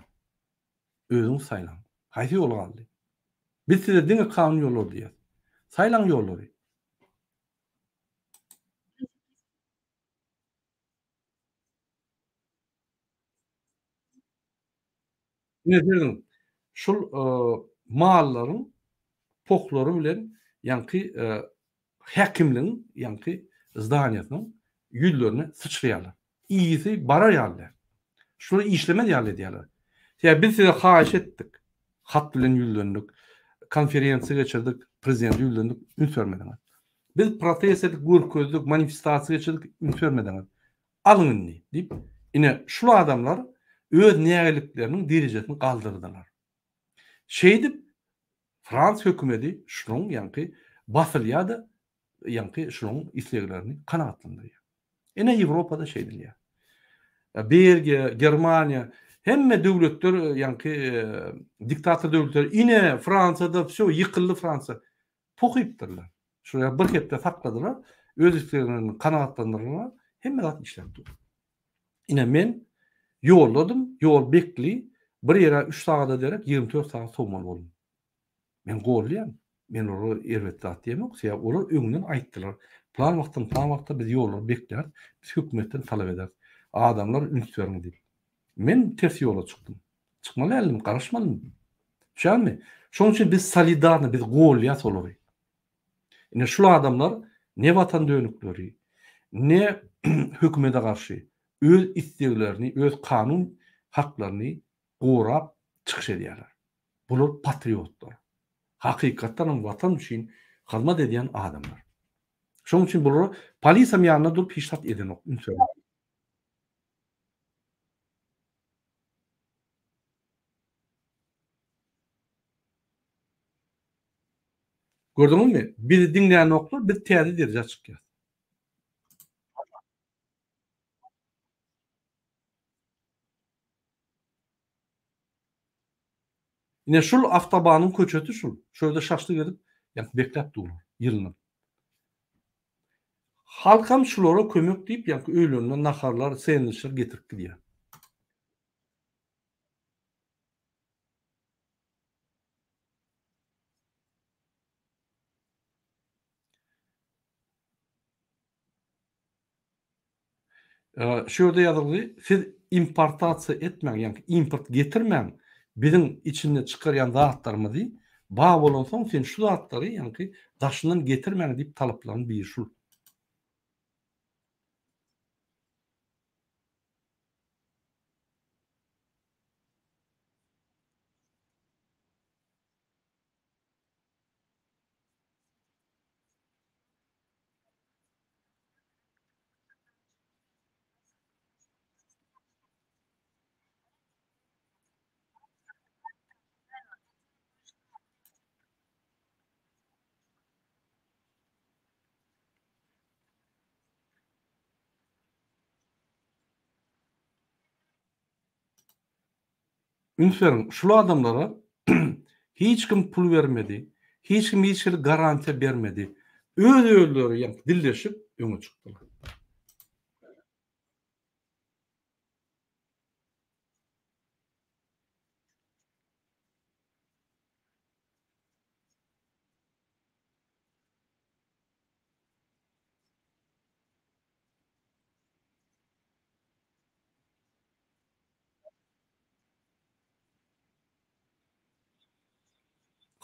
Özüňiz saýlaň. Haýsy ýol galdy? Biz size diňe kanun ýollary diýýäs. Saýlaň ýollary. Ine serediň, şul mallaryň pohlary bilen ýaňky häkimligiň ýaňky zdaniýasynyň ýüzlerine syçraýarlar. Ysy barar ýaly däl. Şulary işlemez ýaly edýärler. Sebäbi biz size haýyş etdik. Hat bilen ýüzlendik, konferensiýa geçirdik, prezidente ýüzlendik, üns bermediňiz. Biz protest edip görkezdik, manifestasiýa geçirdik, üns bermediňiz. Alyň indi, diýip, ine, şul adamlar öz nägilikleriniň derejesini galdyrdylar. Şeýdip, frans hökümeti şunuň ýaňky basylýar-da, ýaňky şunuň isleglerini kanagatlandyrýar. Ine, Ýewropada şeýdilýär. Belgiýa, Germaniýa, hemme döwletler, ýaňky diktator döwletler, ine, Fransiýada wsýo, ýykyldy Fransiýa. Pohypdyrlar. Şolar bir hepde sakladylar, öz isleglerini kanagatlandyrdylar, hemme zat işläp dur. Ine men ýolladym, ýol bekli, bir ýere 3 sagada derek 24 sagat sowmaly boldum. Men gollaýan, men olara erbet zat diýemok, sebäbi olar öňünden aýtdylar. Plan wagtdan plan wagtda biz ýollary bekläris, biz hökümetden talap ederis. Adamlar üns beriň diýip. Men ters ýola çykdym. Çykmaly däldim, garaşmalydym. Düşýärmi? Şonuň üçin biz solidarny, biz golýas olary. Ine şul adamlar ne watan dönükleri, ne hökümete garşy öz isleglerini, öz kanun haklaryny gorap çykyş edýärler. Bular patriotlar. Hakykatdan hem watan üçin hyzmat edýän adamlar. Şonuň üçin bulara polisam ýanynda durup hiç zat edenok, üns bermez. Gördüňizmi? Bizi diňlänoklar, biz täze derejä çykýas. Ine şul awtobanyň köçesi şul. Şu ýerde şaşlyk edip, ýa bekläp durlar, ýylynyp. Halkam şulara kömek diýip, ýa öýlerinden naharlar, sendwiçler getirip gidýär. Şu ýerde ýazylgy, siz importasiýa etmäň, ýagny import getirmäň, biziň içinde çykarýan zatlarymyzy bar bolansoň sen şu zatlary ýagny daşyndan getirmäň diýip talaplaryň biri şul. Üns beriň, şul adamlara hiç kim pul bermedi, hiç kim hiç hili garantiýa bermedi. Öz-özleri ýa dilleşip öňe çykdylar.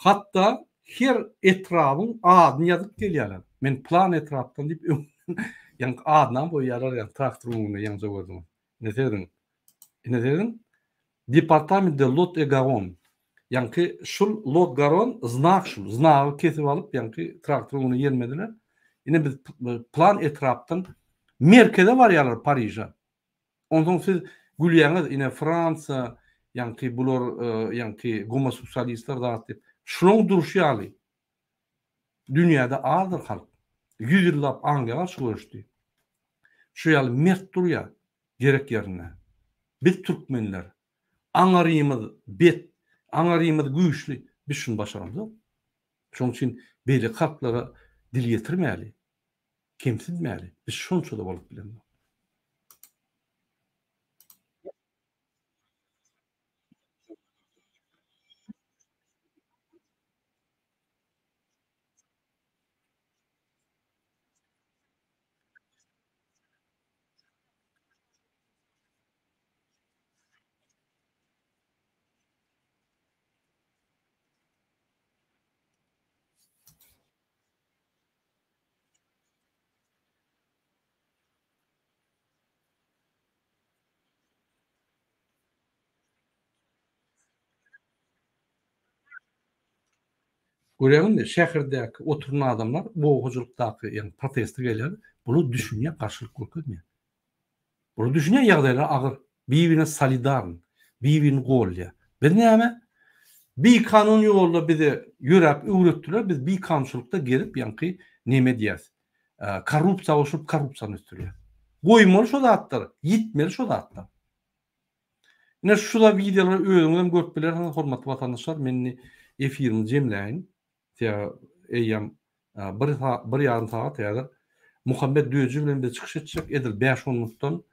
Hatda her etrabyň adyny ýazyp gelýärler. Men plan etrapdan diýip öňünden ýaňky adynam goýýarlar ýaňky traktoryň öňünde ýaňja gördüňiz. Ine serediň. Ine serediň. Departament de Lot et Garonne. Ýaňky şul Lot Garon znak şul. Znagy kesip alyp ýaňky traktoryň öňüne ýelmediler. Ine biz plan etrapdan merkeze barýarlar Pariže. Onsoň siz gülýäňiz ine Fransiýa ýaňky bular ýaňky gomoseksualistler zat diýip. Şulaň durşy ýaly dünýäde azdyr halk. Ýüz ýyllap Angliýa garşy göreşdi. Şu ýaly mert durýar gerek ýerinde. Biz türkmenler aňarymyz bet, aňarymyz güýçli biz şuny başaramzok. Şoň üçin beýleki halklara dil ýetirmäli. Kemsidmäli. Biz şonça-da bolup bilemzok. Görýäňizmi, şäherdäki oturan adamlar oba hojalykdaky, ýagny proteste gelýär, bular düşünýär, garşylyk görkezmeýär. Bular düşünýär ýagdaýlar agyr, bir-birine solidarny, bir-birini goldaýar. Biz näme? Bikanun ýolda bize ýöräp öwretdiler, biz bikanunçylykda gezip ýaňky neme edýäs? Korrupsiýa goşulyp korrupsiýany ösdürýäs. Goýmaly şo zatlary, ýitmeli şo zatlar. Ine şu da wideolary özüňizem görüp bilersiňiz hormatly watandaşlar. Men indi efirimi jemläýin. Sebäbi eýýäm bir bir ýarym sagat häzir Muhammet Döji bilen biz çykyş etjek edil bäş-on minutdan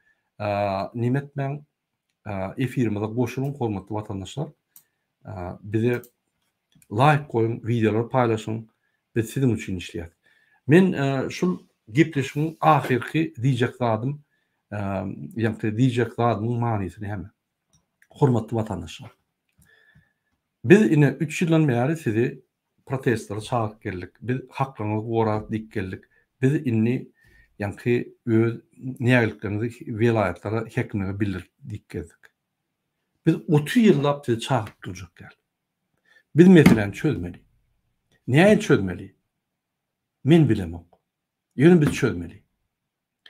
neme etmäň efirimize goşulyň hormatly watandaşlar. Bize laýk goýuň, wideolary paýlaşyň. Biz siziň üçin işleýäs. Men şul gepleşigiň ahyrky diýjek zadym, ýagny diýjek zadymyň manysy näme? Hormatly watandaşlar. Biz ine üç ýyldan bäri sizi protestlere çagyryp geldik. Biz haklaryňyzy gorarys diýip geldik. Biz indi ýaňky öz nägilikleriňizi welaýatlara, häkimlige bildirip diýip gezdik. Biz 30 ýyllap sizi çagyryp durjak däl. Biz meseläni çözmeli. Nähili çözmeli? Men bilemok. Ýöne biz çözmeli.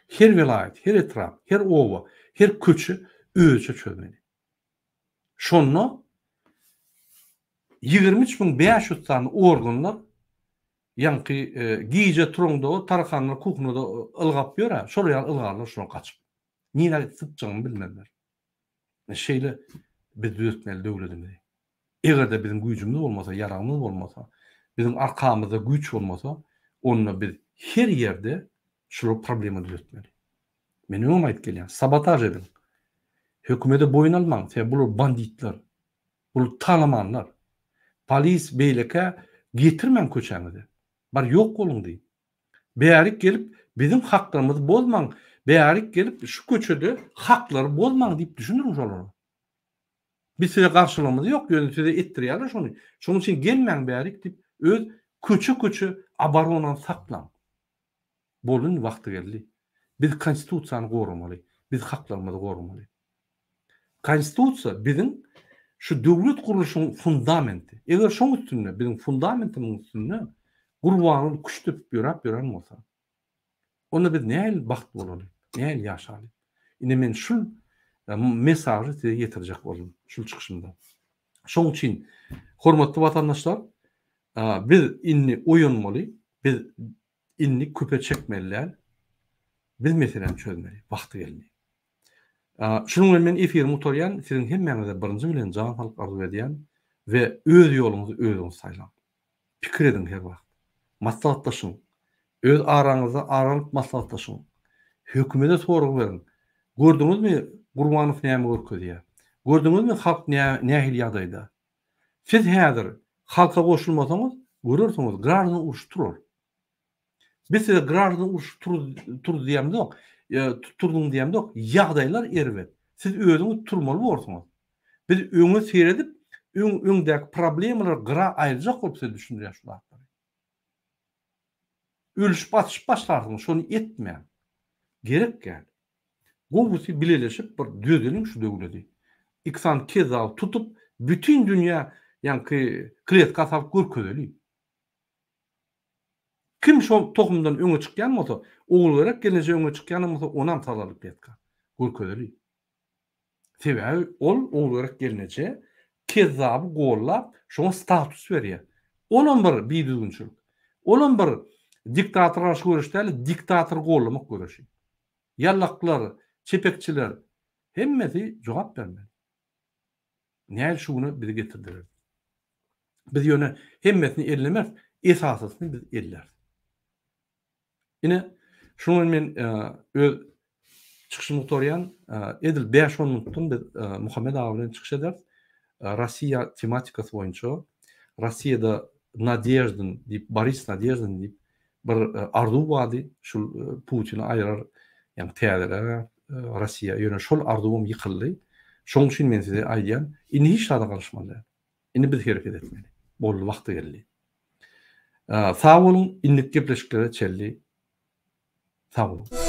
Her welaýat, her etrap, her oba, her köçe özüçe çözmeli. Şonda 23500 sany organlar ýaňky gije turaňda tarakanlar kuhnada ylgap ýör-ä, şol ýaly ylgarlar şolar gaçyp. Nirä sypjagyny bilmezler. Şeýle biz düzetmeli döwletimizi. Eger-de biziň güýjümiz bolmasa, ýaragymyz bolmasa, biziň arkamyzda güýç bolmasa, onda biz her ýerde şular problema düzetmeli. Men öňem aýdyp gelýän, sabotaž ediň. Hökümede boýun almaň, sebäbi bular banditler. Bular talamanlar. Polis beýlekä getirmäň köçäňize. Bar ýok boluň diý. Bärik gelip biziň haklarymyzy bozmaň, bärik gelip şu köçede haklary bozmaň diýip düşündiriň şolara. Biz size garşylygymyz ýok, ýöne size etdirýärler şony. Şonuň üçin gelmäň bärik diýip öz köçe-köçe oboronany saklaň. Boldy indi wagty geldi. Biz konstitusiýany goramaly. Biz haklarymyzy goramaly. Konstitusiýa biziň şu döwlet gurluşynyň fundamenti. Eger şoň üstünde, biziň fundamentimiziň üstünde Gurbanguly küşt depip ýöräp ýören bolsa, onda biz nähili bagtly bolaly, nähili ýaşaly? Ine men şul mesažy size ýetirjek boldum şul çykyşymda. Şoň üçin hormatly watandaşlar, biz indi oýanmaly, biz Indi köpe çekmeli däl. Biz meseläni çözmeli. Wagty geldi. Şunuň bilen men efirimi gutarýan. Siziň hemmäňize birinji bilen jan saglyk arzuw edýän we öz ýoluňyzy özüňiz saýlaň. Pikir ediň her wagt. Maslahatlaşyň. Öz araňyzda ara alyp maslahatlaşyň. Hökümede sorag beriň. Gördüňizmi Gurbanow näme görkezýär? Gördüňizmi halk nähili ýagdaýda? Siz häzir halka goşulmasaňyz, görersiňiz, graždan uruş turar. Biz size graždan uruş turdy diýemzok, turduň diýemzok, ýagdaýlar erbet. Siz özüňiz turmaly borsuňyz. Biz öňe seredip, öň öňdäki problemalary gyra aýyrjak bolup size düşündirýän şu zatlary. Ölüşip atyşyp başlarsyňyz, şony etmäň. Gerek däl. Gowusy bileleşip bir düzeliň şu döwledi. Iki sany kezzaby tutup bütin dünýä ýaňky kletka salyp görkezeli. Kim şo tohumdan öňe çykýan bolsa, Ogulgerek gelneje öňe çykýanam bolsa onam salaly kletka. Görkezeli. Sebäbi ol Ogulgerek gelneje kezzaby gollap şoňa status berýär. Olam bir bidüzgünçilik. Olam bir diktatora garşy göreş däl, diktatory gollamak göreşi. Ýallaklar, çepekçiler hemmesi jogap bermeli. Näl şu güne bizi getirdiler. Biz ýöne hemmesini ellemeris, esasysyny biz elläris. Ine, şunuň bilen men öz çykyşymy gutarýan. Edil bäş-on minutdan biz Muhammet aga bilen çykyş ederis. Russiýa tematikasy boýunça Russiýada Nadeždin diýip, Boris Nadeždin diýip bir arzuw bardy, şul Putini aýyrar, ýagny täzeler Russiýa. Ýöne şol arzuwam ýykyldy. Şonuň üçin men size aýdýan, indi hiç zada garaşmaly däl. Indi biz hereket etmeli. Boldy, wagty geldi. Sag boluň, indiki gepleşiklere çenli sag boluň.